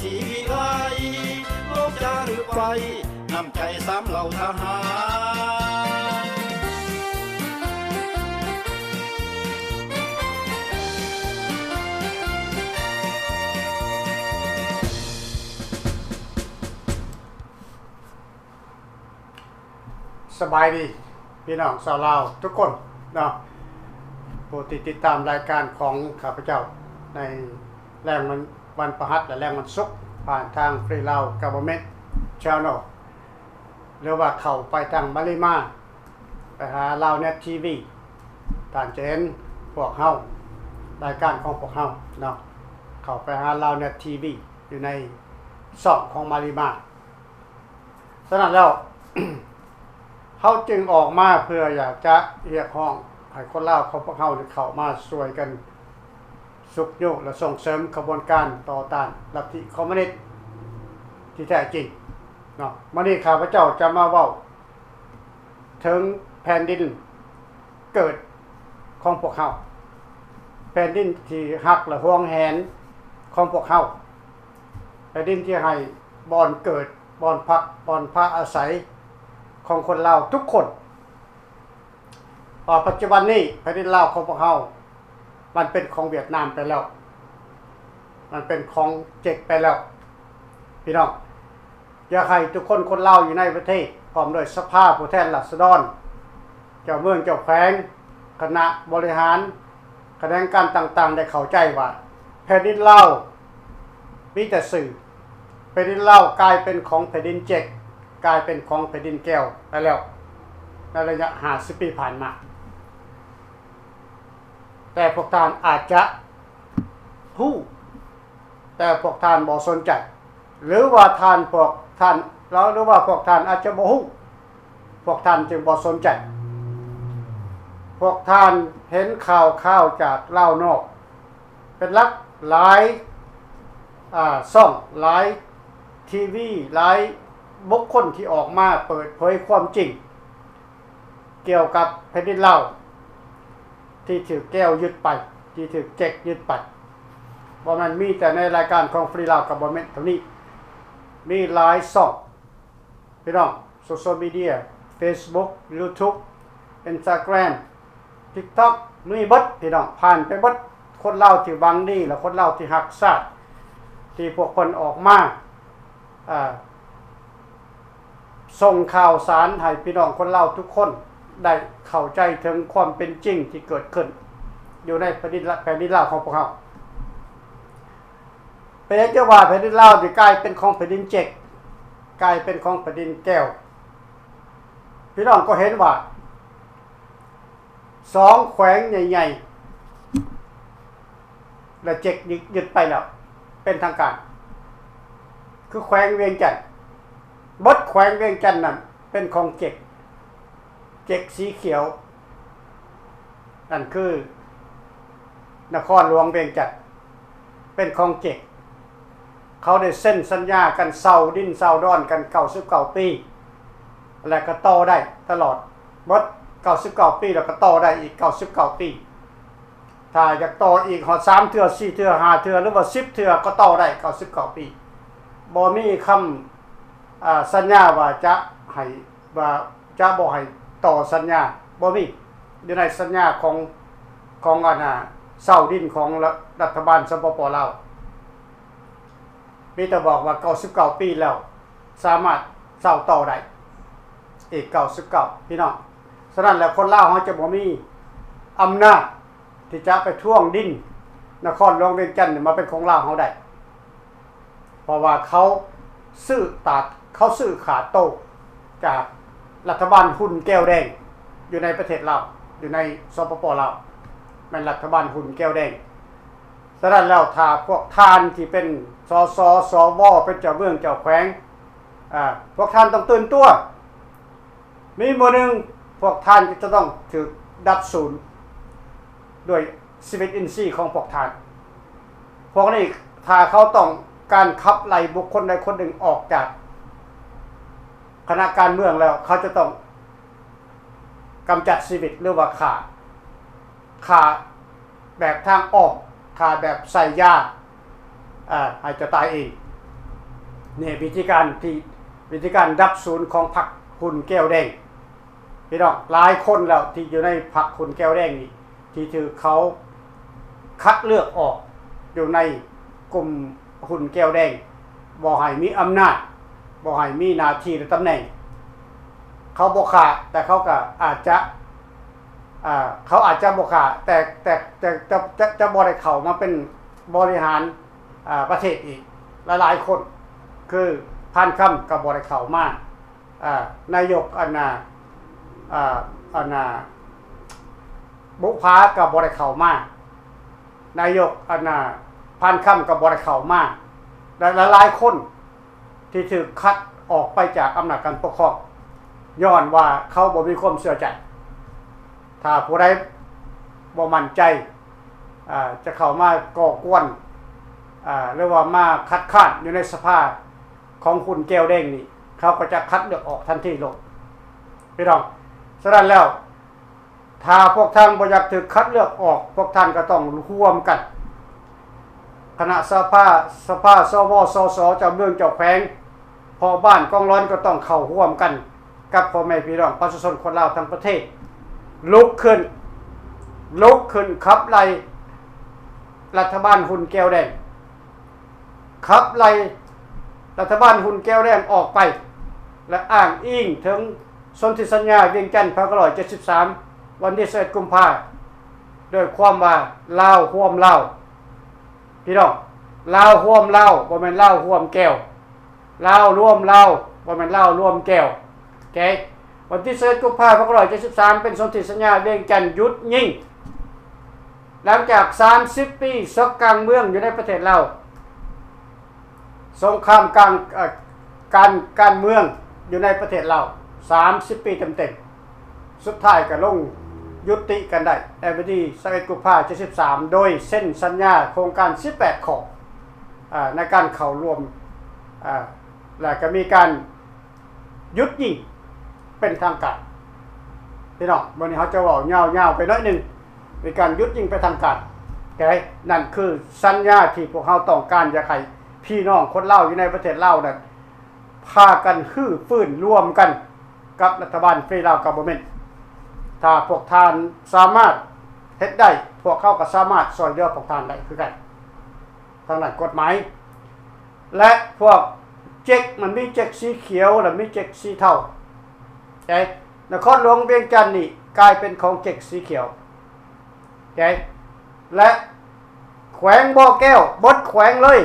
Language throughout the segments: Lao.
ທີ່ວິໄລ ໂລກຈາລຶກໄວ້ ນ້ຳໃຈສາມເຫຼົ່າທະຫານ. ສະບາຍດີພີ່ນ້ອງຊາວລາວທຸກຄົນເນາະ ຜູ້ທີ່ຕິດຕາມລາຍການຂອງຂ້າພະເຈົ້າໃນແລງວັນ ວັນພະຫັດ ແລະ ແລງວັນສຸກ ຜ່ານທາງ Free Lao Government Channel ຫຼືວ່າເຂົ້າໄປທາງມາລີມາ ໄປຫາ Lao Net TV ທ່ານຈະເຫັນພວກເຮົາ ລາຍການຂອງພວກເຮົາເນາະ ເຂົ້າໄປຫາ Lao Net TV ຢູ່ໃນຊ່ອງຂອງມາລີມາ. ສະນັ້ນແລ້ວ ເຮົາຈຶ່ງອອກມາເພື່ອຢາກຈະຮຽກຮ້ອງໃຫ້ຄົນລາວຂອງພວກເຮົານີ້ເຂົ້າມາຊ່ວຍກັນຊຸກຍູ້ ແລະ ສົ່ງເສີມຂະບວນການຕໍ່ຕ້ານລັດທິຄອມມູນິດທີ່ແທ້ຈິງເນາະ. ມື້ນີ້ຂ້າພະເຈົ້າຈະມາເວົ້າເຖິງແຜ່ນດິນເກີດຂອງພວກເຮົາ, ແຜ່ນດິນທີ່ຮັກ ແລະ ຫວງແຫນຂອງພວກເຮົາ, ແຜ່ນດິນທີ່ໃຫ້ບ່ອນເກີດ ບ່ອນພັກ ບ່ອນພາອາໄສຂອງຄົນລາວທຸກຄົນ. ເພາະປັດຈຸບັນນີ້ແຜ່ນດິນລາວຂອງພວກເຮົາ ມັນເປັນຂອງຫວຽດນາມໄປແລ້ວ, ມັນເປັນຂອງເຈັກໄປແລ້ວ. ພີ່ນ້ອງ ຢາກໃຫ້ທຸກຄົນຄົນລາວຢູ່ໃນປະເທດ ພ້ອມດ້ວຍສະພາຜູ້ແທນລາຊະດອນ, ເຈົ້າເມືອງເຈົ້າແຂວງ, ຄະນະບໍລິຫານ, ຂະແໜງການຕ່າງໆ ໄດ້ເຂົ້າໃຈວ່າ ແຜ່ນດິນລາວມີແຕ່ຊື່, ແຜ່ນດິນລາວກາຍເປັນຂອງແຜ່ນດິນເຈັກ, ກາຍເປັນຂອງແຜ່ນດິນແກ້ວໄປແລ້ວ ໃນໄລຍະຫ້າສິບປີຜ່ານມາ. ແຕ່ພວກທ່ານອາດຈະຮູ້ ແຕ່ພວກທ່ານບໍ່ສົນໃຈ ຫຼືວ່າທ່ານ ພວກທ່ານ ແລ້ວ ຫຼືວ່າພວກທ່ານອາດຈະບໍ່ຮູ້ ພວກທ່ານຈຶ່ງບໍ່ສົນໃຈ. ພວກທ່ານເຫັນຂ່າວຄາວຈາກລາວນອກເປັນຫຼັກ, ຫຼາຍ ອາ ຊ່ອງ, ຫຼາຍທີວີ, ຫຼາຍບຸກຄົນທີ່ອອກມາເປີດເຜີຍຄວາມຈິງ ກ່ຽວກັບແຜ່ນດິນລາວທີ່ຖືກແກ້ວຍຶດໄປ, ທີ່ຖືກເຈັກຍຶດໄປ. ບໍ່ແມ່ນມີແຕ່ໃນລາຍການຂອງ Free Lao Government ເທົ່ານີ້, ມີຫຼາຍຊ່ອງ ພີ່ນ້ອງ, ໂຊຊຽວມີເດຍ, Facebook, YouTube, Instagram, TikTok ມີເບິດພີ່ນ້ອງ, ຜ່ານໄປເບິດ. ຄົນລາວທີ່ຫວັງດີ ແລະ ຄົນລາວທີ່ຮັກຊາດ ທີ່ພວກເພິ່ນອອກມາ ເອີ່ ສົ່ງຂ່າວສານໃຫ້ພີ່ນ້ອງຄົນລາວທຸກຄົນໄດ້ເຂົ້າໃຈເຖິງຄວາມເປັນຈິງທີ່ເກີດຂຶ້ນຢູ່ໃນແຜ່ນດິນລາ ແຜ່ນດິນລາວຂອງພວກເຮົາ. ເປັນຫຍັງຈຶ່ງວ່າແຜ່ນດິນລາວນີ້ກາຍເປັນຂອງແຜ່ນດິນເຈັກ, ກາຍເປັນຂອງແຜ່ນດິນແກ້ວ? ພີ່ນ້ອງກໍເຫັນວ່າ ສອງແຂວງໃຫຍ່ໆ ແລະ ເຈັກຍຶດ ຍຶດໄປແລ້ວເປັນທາງການ ຄືແຂວງວຽງຈັນ. ເບິດແຂວງວຽງຈັນນັ້ນເປັນຂອງເຈັກ, ເຈັກສີຂຽວ ນັ້ນຄືນະຄອນຫຼວງວຽງຈັນ ເປັນຂອງເຈັກ. ເຂົາໄດ້ເຊັນສັນຍາກັນເຊົ່າດິນເຊົ່າດອນກັນເກົ້າສິບເກົ້າປີ ແລະ ກໍຕໍ່ໄດ້ຕະຫຼອດເບິດເກົ້າສິບເກົ້າປີ ແລ້ວກໍຕໍ່ໄດ້ອີກເກົ້າສິບເກົ້າປີ. ຖ້າຢາກຕໍ່ອີກຮອດສາມເທື່ອ ສີ່ເທື່ອ ຫ້າເທື່ອ ຫຼືວ່າສິບເທື່ອ ກໍຕໍ່ໄດ້ເກົ້າສິບເກົ້າປີ. ບໍ່ມີຄຳ ອາ ສັນຍາວ່າຈະໃຫ້ ວ່າຈະບໍ່ໃຫ້ຕໍ່ສັນຍາ, ບໍ່ມີຢູ່ໃນສັນຍາຂອງ ຂອງອັນນ່າເຊົ່າດິນຂອງລັດຖະບານ ສປປ ລາວ. ມີແຕ່ບອກວ່າເກົ້າສິບເກົ້າປີແລ້ວ ສາມາດເຊົ່າຕໍ່ໄດ້ອີກເກົ້າສິບເກົ້າ ພີ່ນ້ອງ. ສະນັ້ນແລ້ວ ຄົນລາວເຮົາຈະບໍ່ມີອຳນາດທີ່ຈະໄປທວງດິນນະຄອນຫຼວງວຽງຈັນນີ້ມາເປັນຂອງລາວເຮົາໄດ້. ເພາະວ່າເຂົາຊື້ຕາດ ເຂົາຊື້ຂາດໂຕຈາກລັດຖະບານຫຸ່ນແກ້ວແດງຢູ່ໃນປະເທດລາວ, ຢູ່ໃນ ສປປ ລາວ ແມ່ນລັດຖະບານຫຸ່ນແກ້ວແດງ. ສະນັ້ນແລ້ວ ຖ້າພວກທ່ານທີ່ເປັນ ສສ ສວ ເປັນເຈົ້າເມືອງເຈົ້າແຂວງ ອາ ພວກທ່ານຕ້ອງຕື່ນຕົວ. ມີມື້ໜຶ່ງພວກທ່ານຈະຕ້ອງຖືກດັບສູນດ້ວຍຊີວິດອິນຊີຂອງພວກທ່ານ. ພວກນີ້ ຖ້າເຂົາຕ້ອງການຂັບໄລ່ບຸກຄົນໃດຄົນໜຶ່ງອອກຈາກຄະນະການເມືອງແລ້ວ ເຂົາຈະຕ້ອງກຳຈັດຊີວິດ ຫຼືວ່າຂ້າ, ຂ້າແບບທາງອ້ອມ, ຂ້າແບບໃສ່ຢາ ອາ ໃຫ້ເຈົ້າຕາຍເອງ. ນີ້ວິທີການທີ່ ວິທີການດັບສູນຂອງພັກຮຸ່ນແກ້ວແດງ. ພີ່ນ້ອງຫຼາຍຄົນແລ້ວທີ່ຢູ່ໃນພັກຮຸ່ນແກ້ວແດງນີ້ ທີ່ຖືກເຂົາຄັດເລືອກອອກຢູ່ໃນກຸ່ມຮຸ່ນແກ້ວແດງ ບໍ່ໃຫ້ມີອຳນາດ ບໍ່ໃຫ້ມີໜ້າທີ່ ແລະ ຕຳແໜ່ງ. ເຂົາບໍ່ຂ້າ ແຕ່ເຂົາກໍອາດຈະ ອ່າ ເຂົາອາດຈະບໍ່ຂ້າ ແຕ່ ແຕ່ ແຕ່ຈະ ຈະ ຈະບໍ່ໄດ້ເຂົ້າມາເປັນບໍລິຫານ ອ່າ ປະເທດອີກ. ຫຼາຍໆຄົນ ຄື ພານຄຳ ກໍບໍ່ໄດ້ເຂົ້າມາ, ອ່າ ນາຍົກ ອັນນ່າ ອ່າ ອັນນ່າ ບຸພາ ກໍບໍ່ໄດ້ເຂົ້າມາ, ນາຍົກ ອັນນ່າ ພານຄຳ ກໍບໍ່ໄດ້ເຂົ້າມາ ແລະ ຫຼາຍໆຄົນ ທີ່ຖືກຄັດອອກໄປຈາກອຳນາດການປົກຄອງ ຍ້ອນວ່າເຂົາບໍ່ມີຄວາມເຊື່ອໃຈ. ຖ້າຜູ້ໃດບໍ່ໝັ້ນໃຈ ອ່າ ຈະເຂົ້າມາກໍ່ກວນ ອ່າ ຫຼືວ່າມາຄັດຄ້ານຢູ່ໃນສະພາຂອງຮຸ່ນແກ້ວແດງນີ້ ເຂົາກໍຈະຄັດເລືອກອອກທັນທີໂລດ ພີ່ນ້ອງ. ສະນັ້ນແລ້ວ ຖ້າພວກທ່ານບໍ່ຢາກຖືກຄັດເລືອກອອກ ພວກທ່ານກໍຕ້ອງຮ່ວມກັນ ຄະນະສະພາ ສະພາ ສວ ສສ ເຈົ້າເມືອງ ເຈົ້າແຂວງ ພໍ່ບ້ານ ກອງລອນ ກໍຕ້ອງເຂົ້າຮ່ວມກັນກັບພໍ່ແມ່ພີ່ນ້ອງປະຊາຊົນຄົນລາວທັງປະເທດ ລຸກຂຶ້ນ ລຸກຂຶ້ນຂັບໄລ່ລັດຖະບານຮຸ່ນແກ້ວແດງ. ຂັບໄລ່ລັດຖະບານຮຸ່ນແກ້ວແດງອອກໄປ ແລະ ອ້າງອີງເຖິງສົນທິສັນຍາວຽງຈັນ ພັນເກົ້າຮ້ອຍເຈັດສິບສາມ ວັນທີສິບເອັດ ກຸມພາ ດ້ວຍຄວາມວ່າລາວຮ່ວມລາວ. ພີ່ນ້ອງ, ລາວຮ່ວມລາວ ບໍ່ແມ່ນລາວຮ່ວມແກ້ວ. ລາວລວມລາວ ບໍ່ແມ່ນລາວລວມແກ້ວ. ໂອເຄ. ວັນທີສິບເອັດ ກຸມພາ ພັນເກົ້າຮ້ອຍເຈັດສິບສາມ ເປັນສົນທິສັນຍາວຽງຈັນຢຸດຍິງ. ຫຼັງຈາກສາມສິບປີ ສົກກາງເມືອງຢູ່ໃນປະເທດລາວ, ສົງຄາມກາງ ເອີ ການ ການເມືອງຢູ່ໃນປະເທດລາວ ສາມສິບປີເຕັມໆ, ສຸດທ້າຍກໍລົງຍຸຕິກັນໄດ້ໃນວັນທີຊາວເອັດ ກຸມພາ ເຈັດສິບສາມ ໂດຍເຊັນສັນຍາໂຄງການສິບແປດຂໍ້ ອາ ໃນການເຂົ້າຮ່ວມ ອາ ແລະ ກໍມີການຢຸດຍິງເປັນທາງການ. ພີ່ນ້ອງ, ມື້ນີ້ເຮົາຈະເວົ້າຍາວໆໄປໜ້ອຍໜຶ່ງ ໃນການຢຸດຍິງເປັນທາງການ. ໂອເຄ, ນັ້ນຄືສັນຍາທີ່ພວກເຮົາຕ້ອງການ ຢາກໃຫ້ພີ່ນ້ອງຄົນລາວຢູ່ໃນປະເທດລາວນັ້ນ ພາກັນຮື້ຟື້ນລວມກັນກັບລັດຖະບານ Free Lao Government. ຖ້າພວກທ່ານສາມາດເຮັດໄດ້, ພວກເຮົາກໍສາມາດຊ່ວຍເຫຼືອພວກທ່ານໄດ້ຄືກັນ ທາງດ້ານກົດໝາຍ. ແລະ ພວກເຈັກ ມັນມີເຈັກສີຂຽວ ແລະ ມີເຈັກສີເທົາ. ໂອເຄ, ນະຄອນຫຼວງວຽງຈັນນີ້ກາຍເປັນຂອງເຈັກສີຂຽວ. ໂອເຄ, ແລະ ແຂວງບໍ່ແກ້ວ ເບິດແຂວງເລີຍ,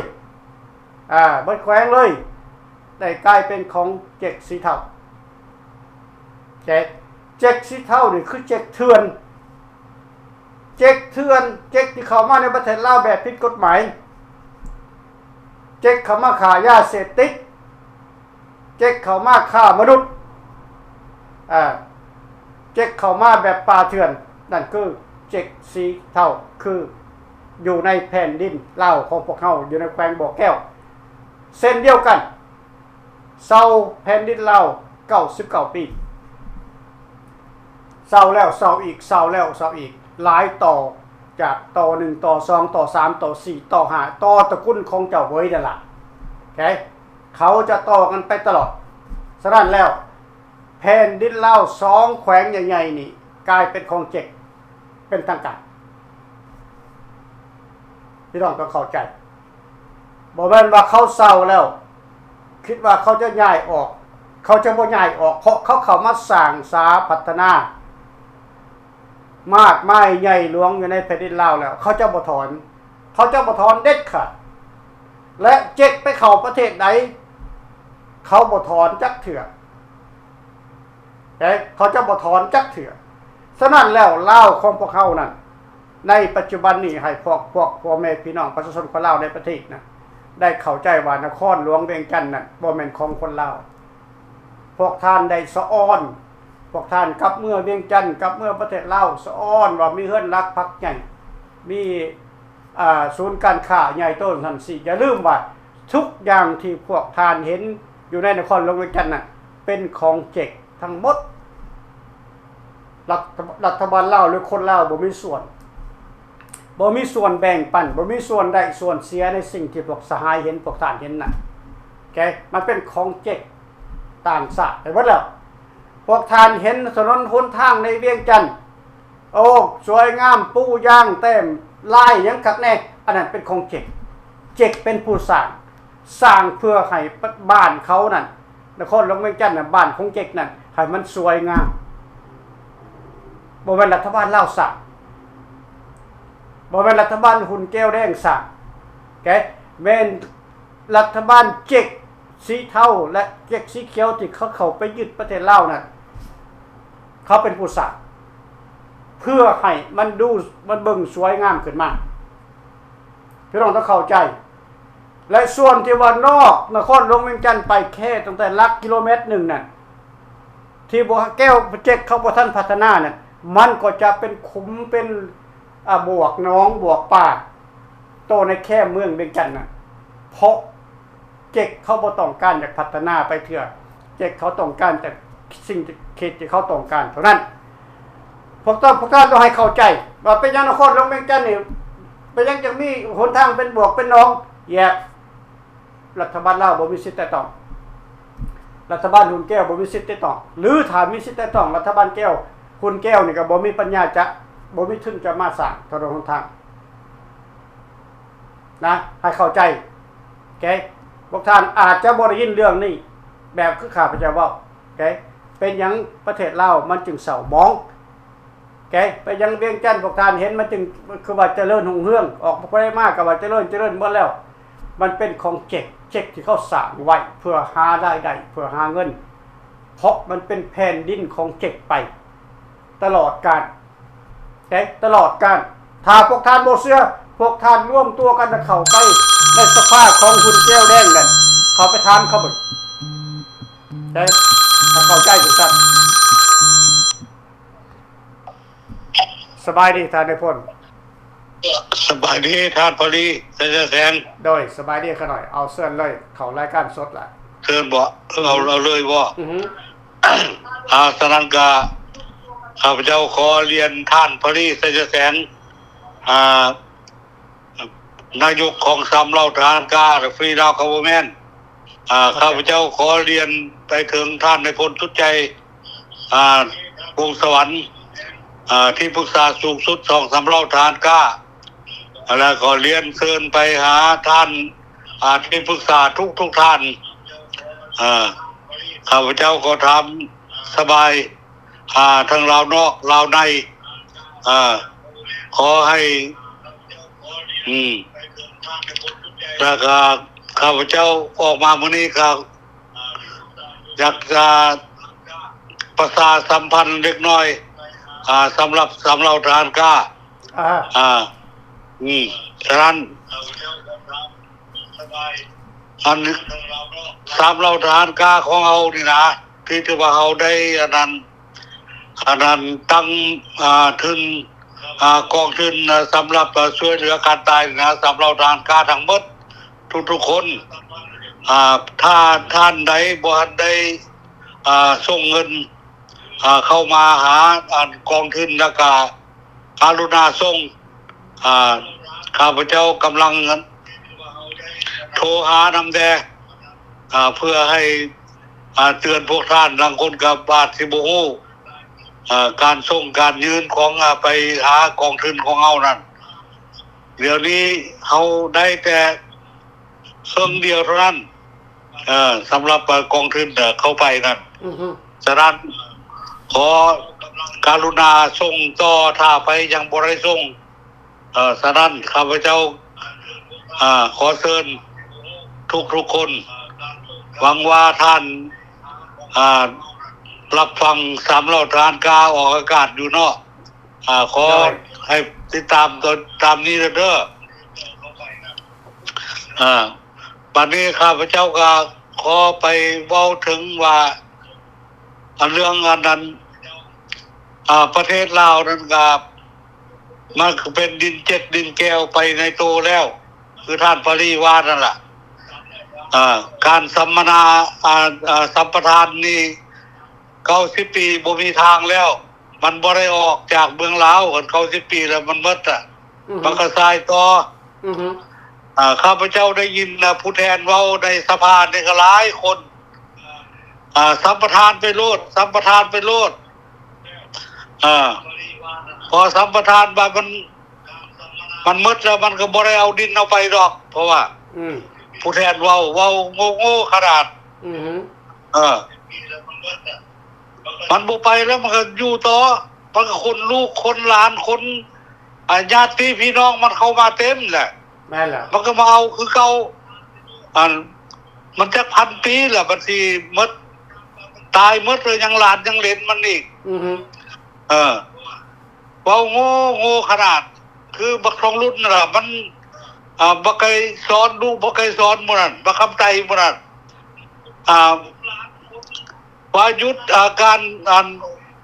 ອາ ເບິດແຂວງເລີຍ ໄດ້ກາຍເປັນຂອງເຈັກສີເທົາ. ໂອເຄ, ເຈັກສີເທົານີ້ຄືເຈັກເຖື່ອນ. ເຈັກເຖື່ອນ, ເຈັກທີ່ເຂົ້າມາໃນປະເທດລາວແບບຜິດກົດໝາຍ, ເຈັກເຂົ້າມາຄ້າຢາເສບຕິດ, ເຈັກເຂົ້າມາຄ້າມະນຸດ, ອາ ເຈັກເຂົ້າມາແບບປ່າເຖື່ອນ, ນັ້ນຄືເຈັກສີເທົາ, ຄືຢູ່ໃນແຜ່ນດິນລາວຂອງພວກເຮົາ, ຢູ່ໃນແຂວງບໍ່ແກ້ວ ເຊັ່ນດຽວກັນ. ເຊົ່າແຜ່ນດິນລາວເກົ້າສິບເກົ້າປີ, ເຊົ່າແລ້ວເຊົ່າອີກ, ເຊົ່າແລ້ວເຊົ່າອີກ, ຫຼາຍຕໍ່, ຈາກຕໍ່ໜຶ່ງ, ຕໍ່ສອງ, ຕໍ່ສາມ, ຕໍ່ສີ່, ຕໍ່ຫ້າ, ຕໍ່ຕະກຸນຂອງເຈົ້າເຫວີຍນັ້ນລະ. ໂອເຄ, ເຂົາຈະຕໍ່ກັນໄປຕະຫຼອດ. ສະນັ້ນແລ້ວ ແຜ່ນດິນລາວສອງແຂວງໃຫຍ່ໆນີ້ ກາຍເປັນຂອງເຈັກເປັນທາງການ. ພີ່ນ້ອງຕ້ອງເຂົ້າໃຈ, ບໍ່ແມ່ນວ່າເຂົາເຊົ່າແລ້ວ ຄິດວ່າເຂົາຈະຍ້າຍອອກ. ເຂົາຈະບໍ່ຍ້າຍອອກ, ເພາະເຂົາເຂົ້າມາສ້າງສາພັດທະນາ ມາກມາຍໃຫຍ່ຫຼວງຢູ່ໃນແຜ່ນດິນລາວແລ້ວ ເຂົາຈະບໍ່ຖອນ, ເຂົາຈະບໍ່ຖອນເດັດຂາດ. ແລະ ເຈັກໄປເຂົ້າປະເທດໃດ ເຂົາບໍ່ຖອນຈັກເທື່ອ, ແຕ່ເຂົາຈະບໍ່ຖອນຈັກເທື່ອ. ສະນັ້ນແລ້ວ ລາວຂອງພວກເຮົານັ້ນ ໃນປັດຈຸບັນນີ້ ໃຫ້ພວກ ພວກພໍ່ແມ່ພີ່ນ້ອງປະຊາຊົນຄົນລາວໃນປະເທດນະ ໄດ້ເຂົ້າໃຈວ່ານະຄອນຫຼວງວຽງຈັນນັ້ນບໍ່ແມ່ນຂອງຄົນລາວ. ພວກທ່ານໄດ້ສະອອນ, ພວກທ່ານກັບເມືອວຽງຈັນ, ກັບເມືອປະເທດລາວ, ສະອອນວ່າມີເຮືອນຫຼັກພັກໃຫຍ່, ມີ ອ່າ ສູນການຄ້າໃຫຍ່ໂຕນັ້ນຊີ້. ຢ່າລືມວ່າທຸກຢ່າງທີ່ພວກທ່ານເຫັນຢູ່ໃນນະຄອນຫຼວງວຽງຈັນນັ້ນ ເປັນຂອງເຈັກທັງໝົດ. ລັດ ລັດຖະບານລາວ ຫຼື ຄົນລາວບໍ່ມີສ່ວນ, ບໍ່ມີສ່ວນແບ່ງປັນ, ບໍ່ມີສ່ວນໄດ້ສ່ວນເສຍໃນສິ່ງທີ່ພວກສະຫາຍເຫັນ, ພວກທ່ານເຫັນນັ້ນ. ໂອເຄ, ແກ ມັນເປັນຂອງເຈັກຕ່າງຊາດໄປເບິດແລ້ວ. ພວກທ່ານເຫັນຖະໜົນຫົນທາງໃນວຽງຈັນ ໂອ້ ສວຍງາມ ປູຢາງ ແຕ້ມລາຍຫຍັງຄັກແນ່ ອັນນັ້ນເປັນຂອງເຈັກ. ເຈັກເປັນຜູ້ສ້າງ ສ້າງເພື່ອໃຫ້ບ້ານເຂົານັ້ນ ນະຄອນຫຼວງວຽງຈັນນະ ບ້ານຂອງເຈັກນັ້ນ ໃຫ້ມັນສວຍງາມ. ບໍ່ແມ່ນລັດຖະບານລາວສ້າງ ບໍ່ແມ່ນລັດຖະບານຫຸ່ນແກ້ວແດງສ້າງ ແກ ແມ່ນລັດຖະບານເຈັກສີເທົາ ແລະ ເຈັກສີຂຽວ ທີ່ເຂົາເຂົ້າໄປຍຶດປະເທດລາວນັ້ນ ເຂົາເປັນຜູ້ສ້າງ ເພື່ອໃຫ້ມັນດູ ມັນເບິ່ງສວຍງາມຂຶ້ນມາ. ພີ່ນ້ອງຕ້ອງເຂົ້າໃຈ ແລະ ສ່ວນທີ່ວ່ານອກນະຄອນຫຼວງວຽງຈັນໄປແຄ່ຕັ້ງແຕ່ຫຼັກກິໂລແມັດໜຶ່ງນັ້ນ ທີ່ບໍ່ ແກ້ວເຈັກເຂົາບໍ່ທັນພັດທະນານັ້ນ ມັນກໍຈະເປັນຂຸມ ເປັນ ອາ ບວກໜອງ ບວກປ່າ ໂຕໃນແຄມເມືອງວຽງຈັນນັ້ນ ເພາະເຈັກເຂົາບໍ່ຕ້ອງການຢາກພັດທະນາໄປເທື່ອ ເຈັກເຂົາຕ້ອງການແຕ່ສິ່ງເຂດທີ່ເຂົາຕ້ອງການເທົ່ານັ້ນ. ພວກທ່ານ ພວກທ່ານຕ້ອງໃຫ້ເຂົ້າໃຈວ່າເປັນຫຍັງນະຄອນຫຼວງວຽງຈັນນີ້ ເປັນຫຍັງຈຶ່ງມີຫົນທາງເປັນບວກເປັນໜອງ? ແຍກ ລັດຖະບານລາວບໍ່ມີສິດແຕະຕ້ອງ ລັດຖະບານຫຸ່ນແກ້ວບໍ່ມີສິດແຕະຕ້ອງ ຫຼື ຖ້າມີສິດແຕະຕ້ອງ ລັດຖະບານແກ້ວ ຫຸ່ນແກ້ວນີ້ກໍບໍ່ມີປັນຍາຈະ ບໍ່ມີທຶນຈະມາສ້າງຖະໜົນຫົນທາງນະ ໃຫ້ເຂົ້າໃຈ. ໂອເຄ ພວກທ່ານອາດຈະບໍ່ໄດ້ຍິນເລື່ອງນີ້ແບບຄືຂ້າພະເຈົ້າເວົ້າ. ໂອເຄ ເປັນຫຍັງປະເທດລາວມັນຈຶ່ງເສົ້າໝອງ? ແກ ໄປຍັງວຽງຈັນ ພວກທ່ານເຫັນມັນຈຶ່ງຄືວ່າຈະເລີນຮຸ່ງເຮືອງ ອອກໄປມາກໍວ່າຈະເລີນ ຈະເລີນໝົດແລ້ວ. ມັນເປັນຂອງເຈັກ ເຈັກທີ່ເຂົາສ້າງໄວ້ເພື່ອຫາລາຍໄດ້ ເພື່ອຫາເງິນ ເພາະມັນເປັນແຜ່ນດິນຂອງເຈັກໄປຕະຫຼອດການ ແກ ຕະຫຼອດການ. ຖ້າພວກທ່ານບໍ່ເຊື່ອ ພວກທ່ານລວມຕົວກັນແລ້ວເຂົ້າໄປໃນສະພາຂອງຫຸ່ນແກ້ວແດງນັ້ນ ເຂົ້າໄປຖາມເຂົາເບິ່ງ ແກ ຖ້າເຂົ້າໃຈຈັ່ງຊັ້ນ. ສະບາຍດີທ່ານນາຍພົນ. ສະບາຍດີທ່ານພາລີ ໄຊຍະແສງ. ໂດຍ ສະບາຍດີຂ້ານ້ອຍ. ເອົາ ເຊີນເລີຍ ເຂົ້າລາຍການສົດລະ. ເຊີນບໍ? ເອີ ເອົາ ເອົາເລີຍບໍ? ອືຮຶ. ອາ ສະນັ້ນກະ ຂ້າພະເຈົ້າຂໍລຽນທ່ານພາລີ ໄຊຍະແສງ ອາ ນາຍົກຂອງສາມເຫຼົ່າທະຫານກາ Free Lao Government ອາ ຂ້າພະເຈົ້າຂໍລຽນໄປເຖິງທ່ານນາຍພົນສຸດໃຈ ອາ ວົງສະຫວັນ ອາ ທີ່ປຶກສາສູງສຸດຂອງສາມເຫຼົ່າທະຫານກາ ແລະ ຂໍລຽນເຊີນໄປຫາທ່ານ ອາ ທີ່ປຶກສາທຸກໆທ່ານ. ອາ ຂ້າພະເຈົ້າຂໍຖາມສະບາຍ ອາ ທັງລາວນອກລາວໃນ ອາ ຂໍໃຫ້ ອືມ ແລ້ວກະຂ້າພະເຈົ້າອອກມາມື້ນີ້ກະຢາກຈະປະຊາສຳພັນເລັກນ້ອຍ ອາ ສຳລັບສາມເຫຼົ່າທະຫານກາ ອາ ອາ ອືມ ສະນັ້ນ ອັນສາມເຫຼົ່າທະຫານກາຂອງເຮົານີ້ນະ ທີ່ ທີ່ວ່າເຮົາໄດ້ອັນນັ້ນ ອັນນັ້ນຕັ້ງ ອາ ທຶນ ອາ ກອງທຶນ ອາ ສຳລັບ ອາ ຊ່ວຍເຫຼືອການຕາຍນະ ສາມເຫຼົ່າທະຫານກາທັງໝົດທຸກໆຄົນ ອາ ຖ້າທ່ານໃດບໍ່ທັນໄດ້ ອາ ສົ່ງເງິນ ອາ ເຂົ້າມາຫາ ອັນ ກອງທຶນ ແລ້ວກະ ກະລຸນາສົ່ງ ອາ ຂ້າພະເຈົ້າກຳລັງໂທຫານຳແດ່ ອາ ເພື່ອໃຫ້ ອາ ເຕືອນພວກທ່ານ ລາງຄົນກໍອາດຊິບໍ່ຮູ້ ອາ ການສົ່ງການຍື່ນຂອງ ອາ ໄປຫາກອງທຶນຂອງເຮົານັ້ນ ດຽວນີ້ເຮົາໄດ້ແຕ່ ເຄິ່ງດຽວເທົ່ານັ້ນ ເອີ ສຳລັບ ເອີ ກອງທຶນ ເອີ ເຂົ້າໄປນັ້ນ. ອືຮຶ. ສະນັ້ນ ຂໍກະລຸນາສົ່ງຕໍ່ ຖ້າໃຜຍັງບໍ່ໄດ້ສົ່ງ. ເອີ ສະນັ້ນ ຂ້າພະເຈົ້າ ອາ ຂໍເຊີນທຸກໆຄົນ ຫວັງວ່າທ່ານ ອາ ຮັບຟັງສາມເຫຼົ່າທະຫານກາອອກອາກາດຢູ່ເນາະ. ອາ ຂໍ ໂດຍ ໃຫ້ຕິດຕາມຕາມນີ້ເດີ. ອາ ບັດນີ້ຂ້າພະເຈົ້າກໍຂໍໄປເວົ້າເຖິງວ່າ ອັນເລື່ອງອັນນັ້ນ ອາ ປະເທດລາວນັ້ນກໍ ມັນກໍເປັນດິນເຈັກດິນແກ້ວໄປໃນໂຕແລ້ວ ຄືທ່ານປາລີວ່ານັ້ນລະ. ອາ ການສຳມະນາ ອາ ອາ ສຳປະທານນີ້ ເກົ້າສິບປີບໍ່ມີທາງແລ້ວ. ມັນບໍ່ໄດ້ອອກຈາກເມືອງລາວ ຄັນເກົ້າສິບປີແລ້ວມັນໝົດອະ. ອືຮຶ. ມັນກະສາຍຕໍ່. ອືຮຶ. ອ່າ ຂ້າພະເຈົ້າໄດ້ຍິນ ອ່າ ຜູ້ແທນເວົ້າໃນສະພານີ້ກໍຫຼາຍຄົນ ອ່າ ສຳປະທານໄປໂລດ ສຳປະທານໄປໂລດ ອ່າ ພໍສຳປະທານໄປ ມັນ ມັນໝົດແລ້ວ ມັນກໍບໍ່ໄດ້ເອົາດິນເອົາໄປດອກ ເພາະວ່າ ອືມ ຜູ້ແທນເວົ້າ ເວົ້າໂງ່ໆຂະໜາດ ອືຮຶ ເອີ ມັນບໍ່ໄປແລ້ວ ມັນກໍຢູ່ຕໍ່ ມັນກໍຄົນລູກຄົນຫຼານ ຄົນ ອາ ຍາດຕິພີ່ນ້ອງມັນເຂົ້າມາເຕັມແຫຼະ ແມ່ນແລ້ວ ມັນກໍມາເອົາຄືເກົ່າ ອັນ ມັນຈັກພັນປີແລ້ວ ມັນຊິໝົດ ຕາຍໝົດແລ້ວ ຍັງຫຼານຍັງເຫຼນມັນອີກ ອືຮຶ ເອີ ເວົ້າໂງ່ໆຂະໜາດ ຄືບັກທອງລຸນນັ້ນລະ ມັນ ອ່າ ບັກໄກສອນ ລູກບັກໄກສອນໝູ່ນັ້ນ ບັກຄຳໄຕໝູ່ນັ້ນ ອ່າ ວ່າຢຸດ ອ່າ ການ ອັນ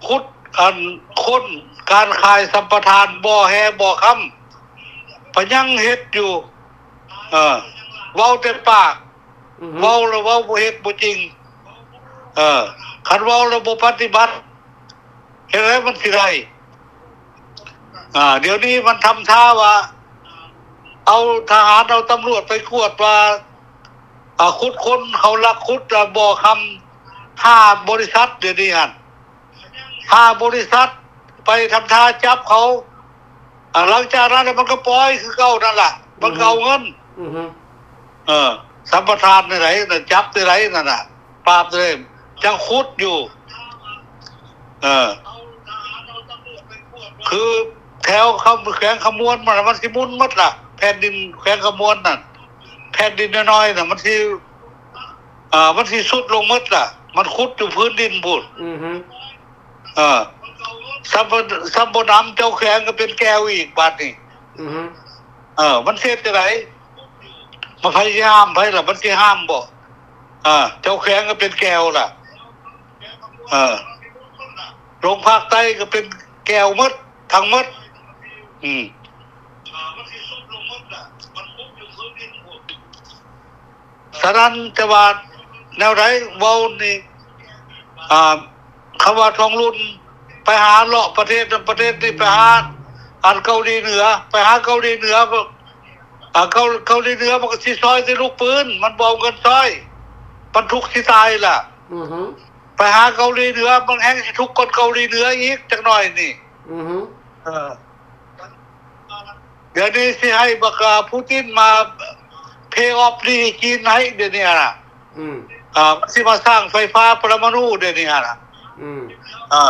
ຂຸດ ອັນ ຄົ້ນ ການຂາຍສຳປະທານບໍ່ແຮ່ບໍ່ຄຳ ພະຍັງເຮັດຢູ່ ເອີ ເວົ້າແຕ່ປາກ ອືຮຶ ເວົ້າແລ້ວເວົ້າ ບໍ່ເຮັດບໍ່ຈິງ ເອີ ຄັນເວົ້າແລ້ວບໍ່ປະຕິບັດ ເຮັດໃດມັນຊິໄດ້? ອ່າ ດຽວນີ້ມັນທຳທ່າວ່າ ເອົາທະຫານ ເອົາຕຳຫຼວດໄປກວດວ່າ ອ່າ ຂຸດຄົ້ນ ເຂົາລັກຂຸດ ອ່າ ບໍ່ຄຳ ຫ້າບໍລິສັດ ດຽວນີ້ຫັ້ນ ຫ້າບໍລິສັດ ໄປທຳທ່າຈັບເຂົາ ອ່າ ຫຼັງຈາກນັ້ນແລ້ວມັນກໍປ່ອຍຄືເກົ່ານັ້ນລະ ມັນກໍເອົາເງິນ ອືຮຶ ເອີ ສຳປະທານແນວໃດ ຈັບແນວໃດນັ້ນນະ ປາບແນວໃດ ຍັງຂຸດຢູ່ ເອີ ຄືແຖວຄຳ ແຂວງຄຳມ່ວນມັນ ມັນຊິໝຸ່ນໝົດລະ ແຜ່ນດິນແຂວງຄຳມ່ວນນັ້ນ ແຜ່ນດິນນ້ອຍໆນະ ມັນຊິ ອ່າ ມັນຊິຊຸດລົງໝົດລະ ມັນຂຸດຢູ່ພື້ນດິນພຸ້ນ ອືຮຶ ເອີ ຊຳບໍ່ ຊຳບໍ່ນຳເຈົ້າແຂວງກໍເປັນແກວອີກບາດນີ້ ອືຮຶ ເອີ ມັນຊິເຮັດຈັ່ງໃດ? ມັນໃຜຊິຫ້າມໃຜລະ? ມັນຊິຫ້າມບໍ່? ເອີ ເຈົ້າແຂວງກໍເປັນແກວລະ ເອີ ລົງພາກໃຕ້ກໍເປັນແກວໝົດ ທັງໝົດ ອືມ. ສະນັ້ນ ແຕ່ວ່າແນວໃດເວົ້ານີ້ ອ່າ ຄຳວ່າທອງລຸນໄປຫາເລາະປະເທດນັ້ນປະເທດນີ້ ໄປຫາອັນເກົາຫຼີເໜືອ ໄປຫາເກົາຫຼີເໜືອ ອ່າ ເກົາ ເກົາຫຼີເໜືອມັນກໍຊິຊ່ອຍແຕ່ລູກປືນ ມັນບໍ່ເອົາເງິນຊ່ອຍ ມັນທຸກຊິຕາຍລະ ອືຮຶ ໄປຫາເກົາຫຼີເໜືອ ມັນແຮ່ງຊິທຸກກວ່າເກົາຫຼີເໜືອອີກຈັກໜ້ອຍນີ້ ອືຮຶ ເອີ. ດຽວນີ້ຊິໃຫ້ບັກ ອາ ປູຕິນມາເພອອບໜີ້ຈີນໃຫ້ ດຽວນີ້ຫັ້ນນະ ອືມ ອ່າ ມັນຊິມາສ້າງໄຟຟ້າປະລະມະນູ ດຽວນີ້ຫັ້ນນະ ອືມ ເອີ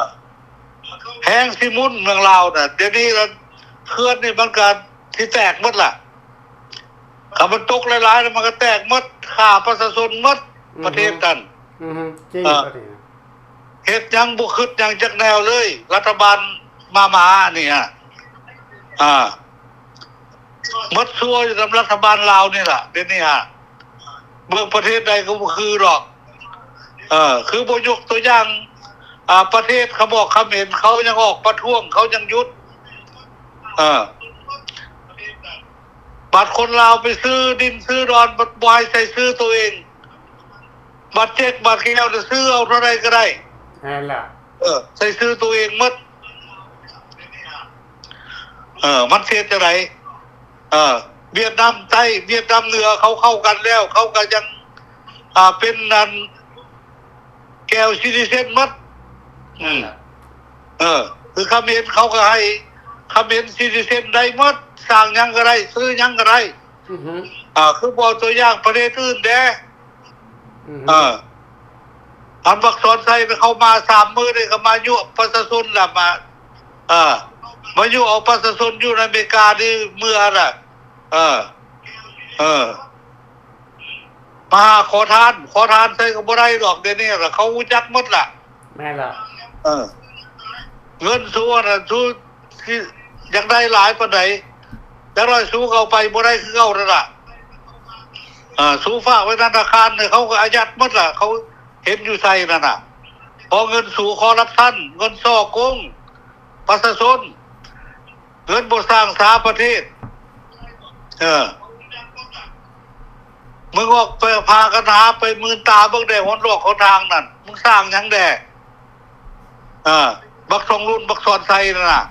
ແຮງຊິໝຸນເມືອງລາວນະ ດຽວນີ້ລະ ເຂື່ອນນີ້ມັນກະຊິແຕກໝົດລະ ຄັນມັນຕົກຫຼາຍໆ ມັນກະແຕກໝົດ ຂ້າປະຊາຊົນໝົດ ອືຮຶ ປະເທດນັ້ນ ອືຮຶ ຈິງ ເອີ ປະເທດ ເຮັດຫຍັງບໍ່ຄິດຫຍັງຈັກແນວເລີຍ ລັດຖະບານໝາໝານີ້ຮະ ອ່າ ໝົດຊົ່ວຢູ່ນຳລັດຖະບານລາວນີ້ລະ ດຽວນີ້ຮະ ເບິ່ງປະເທດໃດກໍບໍ່ຄືດອກ ເອີ ຄືບໍ່ຍົກຕົວຢ່າງ ອ່າ ປະເທດຂະບອກຂະເໝນ ເຂົາຍັງອອກປະທ້ວງ ເຂົາຍັງຢຸດ ເອີ ບາດຄົນລາວໄປຊື້ດິນຊື້ດອນ ບາດບໍ່ໃຫ້ໃສ່ຊື່ໂຕເອງ ບາດເຈັກບາດແກ້ວ ຊື້ເອົາເທົ່າໃດກໍໄດ້ ແມ່ນລະ ເອີ ໃສ່ຊື່ໂຕເອງໝົດ ເອີ ມັນເຮັດຈັ່ງໃດ? ເອີ ຫວຽດນາມໃຕ້ ຫວຽດນາມເໜືອ ເຂົາເຂົ້າກັນແລ້ວ ເຂົາກໍຍັງ ອ່າ ເປັນອັນ ແກ້ວຊີຕິເຊັນໝົດ ອືມ ເອີ ຄືຂະເໝນເຂົາກໍໃຫ້ຂະເໝນຊີຕິເຊັນໄດ້ໝົດ ສ້າງຫຍັງກໍໄດ້ ຊື້ຫຍັງກໍໄດ້ ອືຮຶ ອ່າ ຄືບໍ່ເອົາຕົວຢ່າງປະເທດອື່ນແດ່ ອືຮຶ ເອີ ອັນບັກສອນໄຊເຂົ້າມາສາມມື້ນີ້ກໍມາຍົວະປະຊາຊົນລະ ມາ ເອີ ມາຍົວະເອົາປະຊາຊົນຢູ່ໃນອາເມລິການີ້ເມືອລະ ເອີ ເອີ ມາຫາຂໍທານ ຂໍທານໃສກໍບໍ່ໄດ້ດອກ ດຽວນີ້ລະ ເຂົາຮູ້ຈັກໝົດລະ ແມ່ນລະ ເອີ ເງິນສູຫັ້ນນະ ສູຊິຢາກໄດ້ຫຼາຍປານໃດ ຢ່າງໜ້ອຍສູກໍເອົາໄປບໍ່ໄດ້ຄືເກົ່ານັ້ນລະ ເອີ ສູຝາກໄວ້ທະນາຄານ ເຂົາກໍອາຍັດໝົດລະ ເຂົາເຫັນຢູ່ໃສນັ້ນນະ ເພາະເງິນສູຄໍຣັບຊັນ ເງິນສໍ້ໂກງປະຊາຊົນ ເງິນບໍ່ສ້າງສາປະເທດ ເອີ ມຶງອອກໄປພາກັນຫາໄປມື່ນຕາເບິ່ງແດ່ ຫົນລອກຫົນທາງນັ້ນ ມຶງສ້າງຫຍັງແດ່? ເອີ ບັກທອງລຸນ ບັກສອນໄຊນັ້ນນະ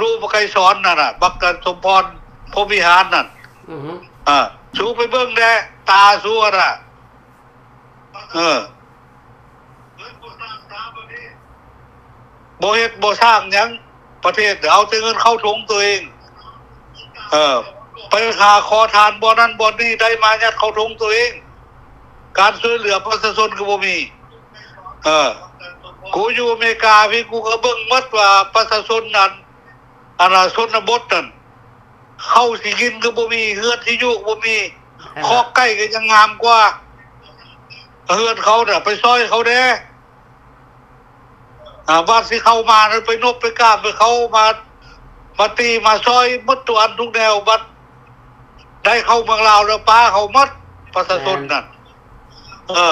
ລູກບັກໄກສອນນັ້ນນະ ບັກ ສົມພອນ ພົມວິຫານນັ້ນ ອືຮຶ ເອີ ສູໄປເບິ່ງແດ່ ຕາສູຫັ້ນນະ ເອີ ບໍ່ເຮັດບໍ່ສ້າງຫຍັງ ປະເທດເອົາແຕ່ເງິນເຂົ້າຖົງຕົວເອງ ເອີ ໄປຫາຂໍທານບ່ອນນັ້ນບ່ອນນີ້ ໄດ້ມາຍັດເຂົ້າຖົງຕົວເອງ ການຊ່ວຍເຫຼືອປະຊາຊົນກໍບໍ່ມີ ເອີ ກູຢູ່ອາເມລິກາພີ້ ກູກໍເບິ່ງໝົດວ່າປະຊາຊົນນັ້ນ ອັນນ່າ ຊົນນະບົດນັ້ນ ເຂົ້າຊິກິນກໍບໍ່ມີ ເຮືອນຊິຢູ່ກໍບໍ່ມີ ຄອກໄກ່ກໍຍັງງາມກວ່າເຮືອນເຂົານະ ໄປຊ່ອຍເຂົາແດ່ ອາ ບາດຊິເຂົ້າມານັ້ນ ໄປນົບໄປກາບໃຫ້ເຂົາ ມາ ມາຕີມາຊ່ອຍໝົດທຸກອັນທຸກແນວ ບາດໄດ້ເຂົ້າເມືອງລາວແລ້ວ ປາເຂົາໝົດ ປະຊາຊົນນັ້ນ ເອີ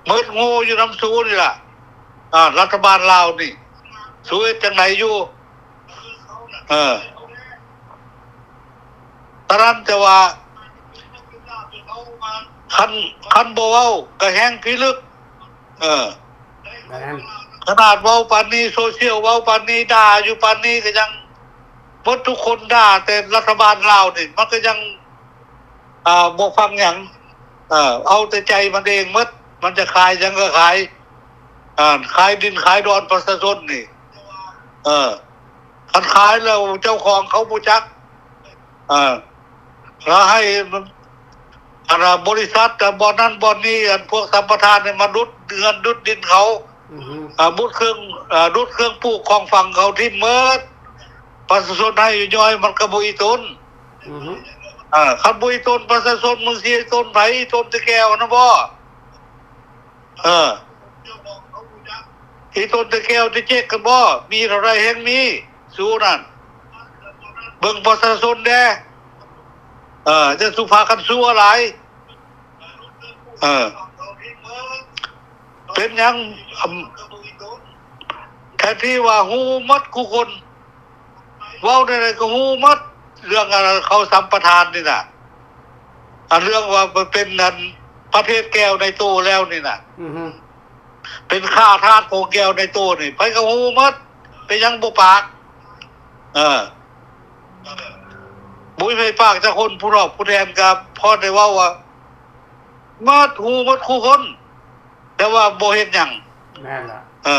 ໝົດໂງ່ຢູ່ນຳສູນີ້ລະ ອາ ລັດຖະບານລາວນີ້ ສູເຮັດຈັ່ງໃດຢູ່? ເອີ ຕານັ້ນແຕ່ວ່າ ຄັນ ຄັນບໍ່ເວົ້າກໍແຮ່ງພິລຶກ ເອີ ແມ່ນ ຂະໜາດເວົ້າປານນີ້ ໂຊຊຽວເວົ້າປານນີ້ ດ່າຢູ່ປານນີ້ ກໍຍັງ ໝົດທຸກຄົນດ່າ ແຕ່ລັດຖະບານລາວນີ້ ມັນກໍຍັງ ອ່າ ບໍ່ຟັງຫຍັງ ເອີ ເອົາແຕ່ໃຈມັນເອງໝົດ ມັນຈະຂາຍຫຍັງກໍຂາຍ ອ່າ ຂາຍດິນຂາຍດອນປະຊາຊົນນີ້ ເອີ ຄັນຂາຍແລ້ວເຈົ້າຂອງເຂົາບໍ່ຈັກ ເອີ ລະໃຫ້ມັນ ອັນນ່າ ບໍລິສັດ ບ່ອນນັ້ນບ່ອນນີ້ ອັນພວກສຳປະທານນີ້ມາດຸດເຮືອນດຸດດິນເຂົາ ອືຮຶ ອາ ດຸດເຄື່ອງ ອາ ດຸດເຄື່ອງປູກຂອງຝັງເຂົາຖິ້ມໝົດ ປະຊາຊົນໄຫ້ຍ່ອຍມັນກໍບໍ່ອີຕົນ ອືຮຶ ອາ ຄັນບໍ່ອີຕົນປະຊາຊົນ ມຶງຊິອີຕົນໃຜ? ອີຕົນແຕ່ແກ້ວຫັ້ນນະບໍ? ເອີ ອີຕົນແຕ່ແກ້ວແຕ່ເຈັກກັນບໍ? ມີເທົ່າໃດແຮ່ງມີ ສູນັ້ນ ເບິ່ງປະຊາຊົນແດ່ ເອີ ຢ່າສູ່ພາກັນຊົ່ວຫຼາຍ ເອີ ເປັນຫຍັງ ອຳ ແທນທີ່ວ່າຮູ້ໝົດຄູ່ຄົນ ເວົ້າແນວໃດກໍຮູ້ໝົດ ເລື່ອງອັນເຂົາສຳປະທານນີ້ນະ ອັນເລື່ອງວ່າໄປເປັນອັນປະເທດແກ້ວໃນໂຕແລ້ວນີ້ນະ ອືຮຶ ເປັນຂ້າທາດຂອງແກ້ວໃນໂຕນີ້ ໃຜກໍຮູ້ໝົດ ເປັນຫຍັງບໍ່ປາກ? ເອີ ບໍ່ມີໃຜປາກຈັກຄົນ ຜູ້ນອກຜູ້ແທນກໍພໍໄດ້ເວົ້າວ່າໝົດ ຮູ້ໝົດຄູ່ຄົນ ແຕ່ວ່າບໍ່ເຮັດຫຍັງ ແມ່ນລະ ເອີ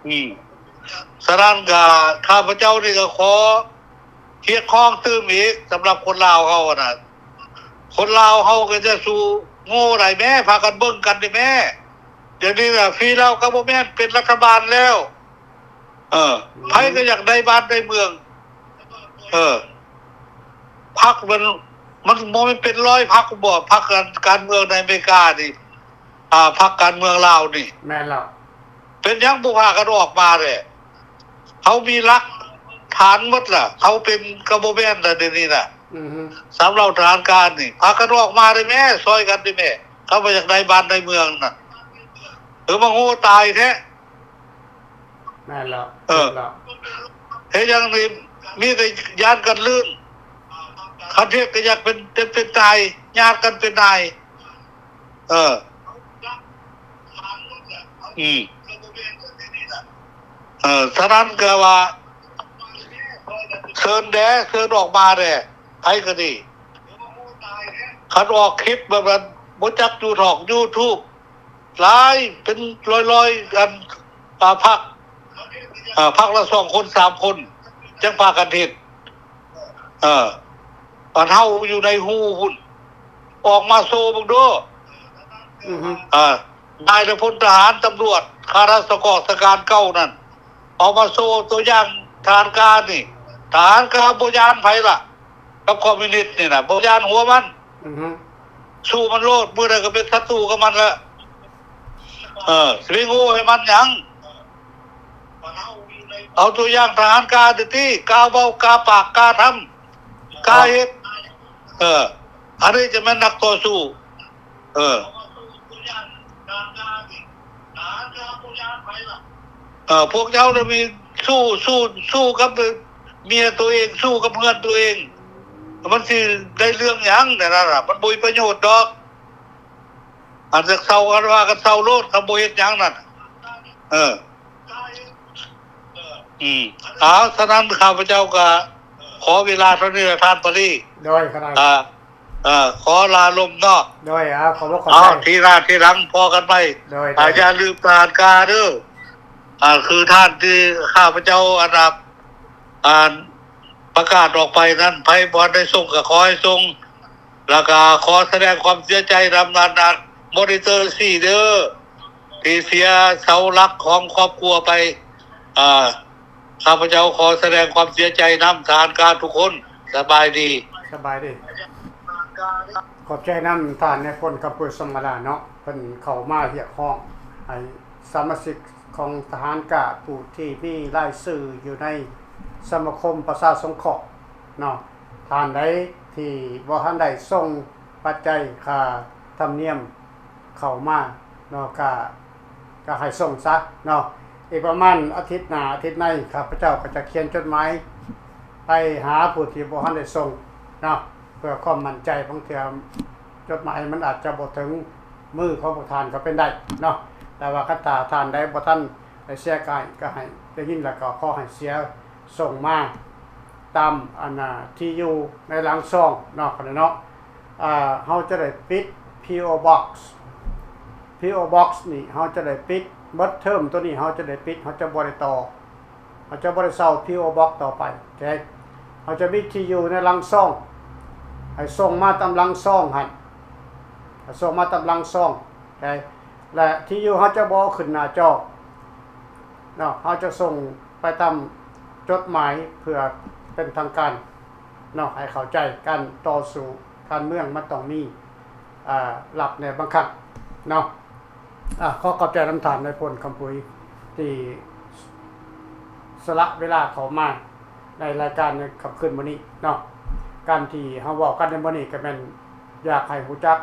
ອືມ ສະນັ້ນກະ ຂ້າພະເຈົ້ານີ້ກະຂໍຮຽກຮ້ອງຕື່ມອີກ ສຳລັບຄົນລາວເຮົາຫັ້ນນະ ຄົນລາວເຮົາກະຢ່າສູ່ໂງ່ຫຼາຍແມ້ ພາກັນເບິ່ງກັນເດ້ແມ້ ດຽວນີ້ນະ ຟຣີລາວກະບໍ່ແມ່ນ ເປັນລັດຖະບານແລ້ວ ເອີ ອືມ ໃຜກໍຢາກໄດ້ບ້ານໄດ້ເມືອງ ເອີ ພັກມັນ ມັນບໍ່ແມ່ນເປັນຮ້ອຍພັກບໍ ພັກການ ການເມືອງໃນອາເມລິການີ້ ອາ ພັກການເມືອງລາວນີ້ ແມ່ນແລ້ວ ເປັນຫຍັງບໍ່ພາກັນອອກມາແດ່? ເຮົາມີຫຼັກຖານໝົດລະ ເຮົາເປັນກະບໍ່ແມ່ນລະດຽວນີ້ນະ ອືຮຶ ສຳເຫຼົ່າທະຫານການນີ້ ພາກັນອອກມາເດ້ແມ້ ຊ່ອຍກັນເດ້ແມ້ ຄັນວ່າຢາກໄດ້ບ້ານໄດ້ເມືອງນະ ເອີ ມາໂງ່ຕາຍແທ້. ແມ່ນແລ້ວ ເອີ ແມ່ນແລ້ວ ເຮັດຫຍັງນີ້ມີແຕ່ຢ້ານກັນລື່ນ ຄັນເຮັດກໍຢາກເປັນ ເປັນ ເປັນຕາຍ ຍາດກັນເປັນນາຍ ເອີ ອືມ ເອີ ສະນັ້ນກໍວ່າ ເຊີນແດ່ ເຊີນອອກມາແດ່ ໃຜກໍດີ ຄັນອອກຄລິບແບບນັ້ນ ບໍ່ຈັກຢູທອກ ຢູທູບ ຫຼາຍເປັນຮ້ອຍໆ ອັນ ອາ ພັກ ອາ ພັກລະສອງຄົນສາມຄົນ ຈັ່ງພາກັນເຮັດ ເອີ ອັນເຮົາຢູ່ໃນຮູພຸ້ນ ອອກມາໂຊເບິ່ງດູ ອືຮຶ ອາ ນາຍນາຍພົນທະຫານ ຕຳຫຼວດ ຂ້າລາຊະກອນ ທະຫານການເກົ່ານັ້ນ ອອກມາໂຊຕົວຢ່າງທະຫານການນີ້ ທະຫານການບໍ່ຢ້ານໃຜລະ ກັບຄອມມິວນິດນີ້ນະ ບໍ່ຢ້ານຫົວມັນ ອືຮຶ ສູ້ມັນໂລດ ມື້ໃດກໍເປັນສັດຕູກັບມັນແລ້ວ ເອີ ຊິໄປໂງ່ໃຫ້ມັນຫຍັງ ເອົາຕົວຢ່າງທະຫານການເດຕິ ກ້າເວົ້າ ກ້າປາກ ກ້າທຳ ກ້າເຮັດ ເອີ ອັນນີ້ຈະແມ່ນນັກຕໍ່ສູ້ ເອີ ເອີ ພວກເຈົ້ານະມີສູ້ ສູ້ ສູ້ກັບເມຍໂຕເອງ ສູ້ກັບເຮືອນໂຕເອງ ມັນຊິໄດ້ເລື່ອງຫຍັງແນວນັ້ນນະ ມັນບໍ່ມີປະໂຫຍດດອກ ອັນຈະເຊົາ ອັນວ່າກັນເຊົາໂລດ ຄັນບໍ່ເຮັດຫຍັງນັ້ນ ເອີ. ອືມ ເອົາ ສະນັ້ນຂ້າພະເຈົ້າກໍຂໍເວລາເທົ່ານີ້ລະທ່ານປາຣີ. ໂດຍ ກໍໄດ້ ອ່າ ເອີ ຂໍລາລົມເນາະ. ໂດຍ ເອົາ ຂອບພະຄຸນ ເອົາ ຂອບໃຈ ທີໜ້າທີຫຼັງພໍ້ກັນໃໝ່. ໂດຍ ອ່າ ໂດຍ ຢ່າລືມທະຫານກ້າເດີ. ອ່າ ຄືທ່ານທີ່ຂ້າພະເຈົ້າ ອັນ ອ່າ ປະກາດອອກໄປນັ້ນ ໃຜບໍ່ໄດ້ສົ່ງກໍຂໍໃຫ້ສົ່ງ. ແລ້ວກໍຂໍສະແດງຄວາມເສຍໃຈນຳ ອັນ ອັນ ມອນິເຕີສີ່ເດີ ທີ່ເສຍເສົາຫຼັກຂອງຄອບຄົວໄປ. ອ່າ ຂ້າພະເຈົ້າຂໍສະແດງຄວາມເສຍໃຈນຳທະຫານກ້າທຸກຄົນ. ສະບາຍດີ. ສະບາຍດີ. ຂອບໃຈນຳທ່ານນາຍພົນ ຄຳພູ ສົມມະລາເນາະ, ເພິ່ນເຂົ້າມາຮຽກຮ້ອງໃຫ້ສະມາຊິກຂອງທະຫານກ້າ ຜູ້ທີ່ມີລາຍຊື່ຢູ່ໃນສະມາຄົມປະຊາສົງເຄາະເນາະ, ທ່ານໃດທີ່ບໍ່ທັນໄດ້ສົ່ງປັດໄຈຄ່າທຳນຽມ ເຂົ້າມາເນາະ ກະ ກະໃຫ້ສົ່ງຊະເນາະ. ອີກປະມານອາທິດໜ້າອາທິດໃນ ຂ້າພະເຈົ້າກໍຈະຂຽນຈົດໝາຍໄປຫາຜູ້ທີ່ບໍ່ທັນໄດ້ສົ່ງເນາະ ເພື່ອຄວາມໝັ້ນໃຈ. ບາງເທື່ອຈົດໝາຍມັນອາດຈະບໍ່ເຖິງມືຂອງພວກທ່ານກໍເປັນໄດ້ເນາະ. ແຕ່ວ່າຄັນຖ້າທ່ານໃດບໍ່ທັນໄດ້ເສຍ ກໍໃຫ້ ກໍໃຫ້ໄດ້ຍິນ ແລ້ວກໍຂໍໃຫ້ເສຍ ສົ່ງມາຕາມ ອັນ ທີ່ຢູ່ໃນຫຼັງຊອງເນາະ ເນາະ. ອ່າ ເຮົາຈະໄດ້ປິດ ພີໂອ ບັອກ ພີໂອ ບັອກ ນີ້ ເຮົາຈະໄດ້ປິດ ໝົດເທີມໂຕນີ້ ເຮົາຈະໄດ້ປິດ ເຮົາຈະບໍ່ໄດ້ຕໍ່ ເຮົາຈະບໍ່ໄດ້ເຊົ່າ ພີໂອ ບັອກ ຕໍ່ໄປ. ໂອເຄ ເຮົາຈະມີທີ່ຢູ່ໃນຫຼັງຊອງ ໃຫ້ສົ່ງມາຕາມຫຼັງຊອງຫັ້ນ ໃຫ້ສົ່ງມາຕາມຫຼັງຊອງ. ໂອເຄ ແລະ ທີ່ຢູ່ເຮົາຈະບໍ່ເອົາຂຶ້ນໜ້າຈໍເນາະ ເຮົາຈະສົ່ງ ໄປຕາມຈົດໝາຍເພື່ອເປັນທາງການເນາະ ໃຫ້ເຂົ້າໃຈ. ການຕໍ່ສູ້ການເມືອງມັນຕ້ອງມີ ອ່າ ລັບແດ່ບາງຄັ້ງເນາະ. ອ່າ ຂໍຂອບໃຈນຳທ່ານນາຍພົນຄຳປຸຍ ທີ່ສະຫຼະເວລາເຂົ້າມາໃນລາຍການໃນຄ່ຳຄືນມື້ນີ້ເນາະ. ການທີ່ເຮົາເວົ້າກັນໃນມື້ນີ້ກໍແມ່ນຢາກໃຫ້ຮູ້ຈັກ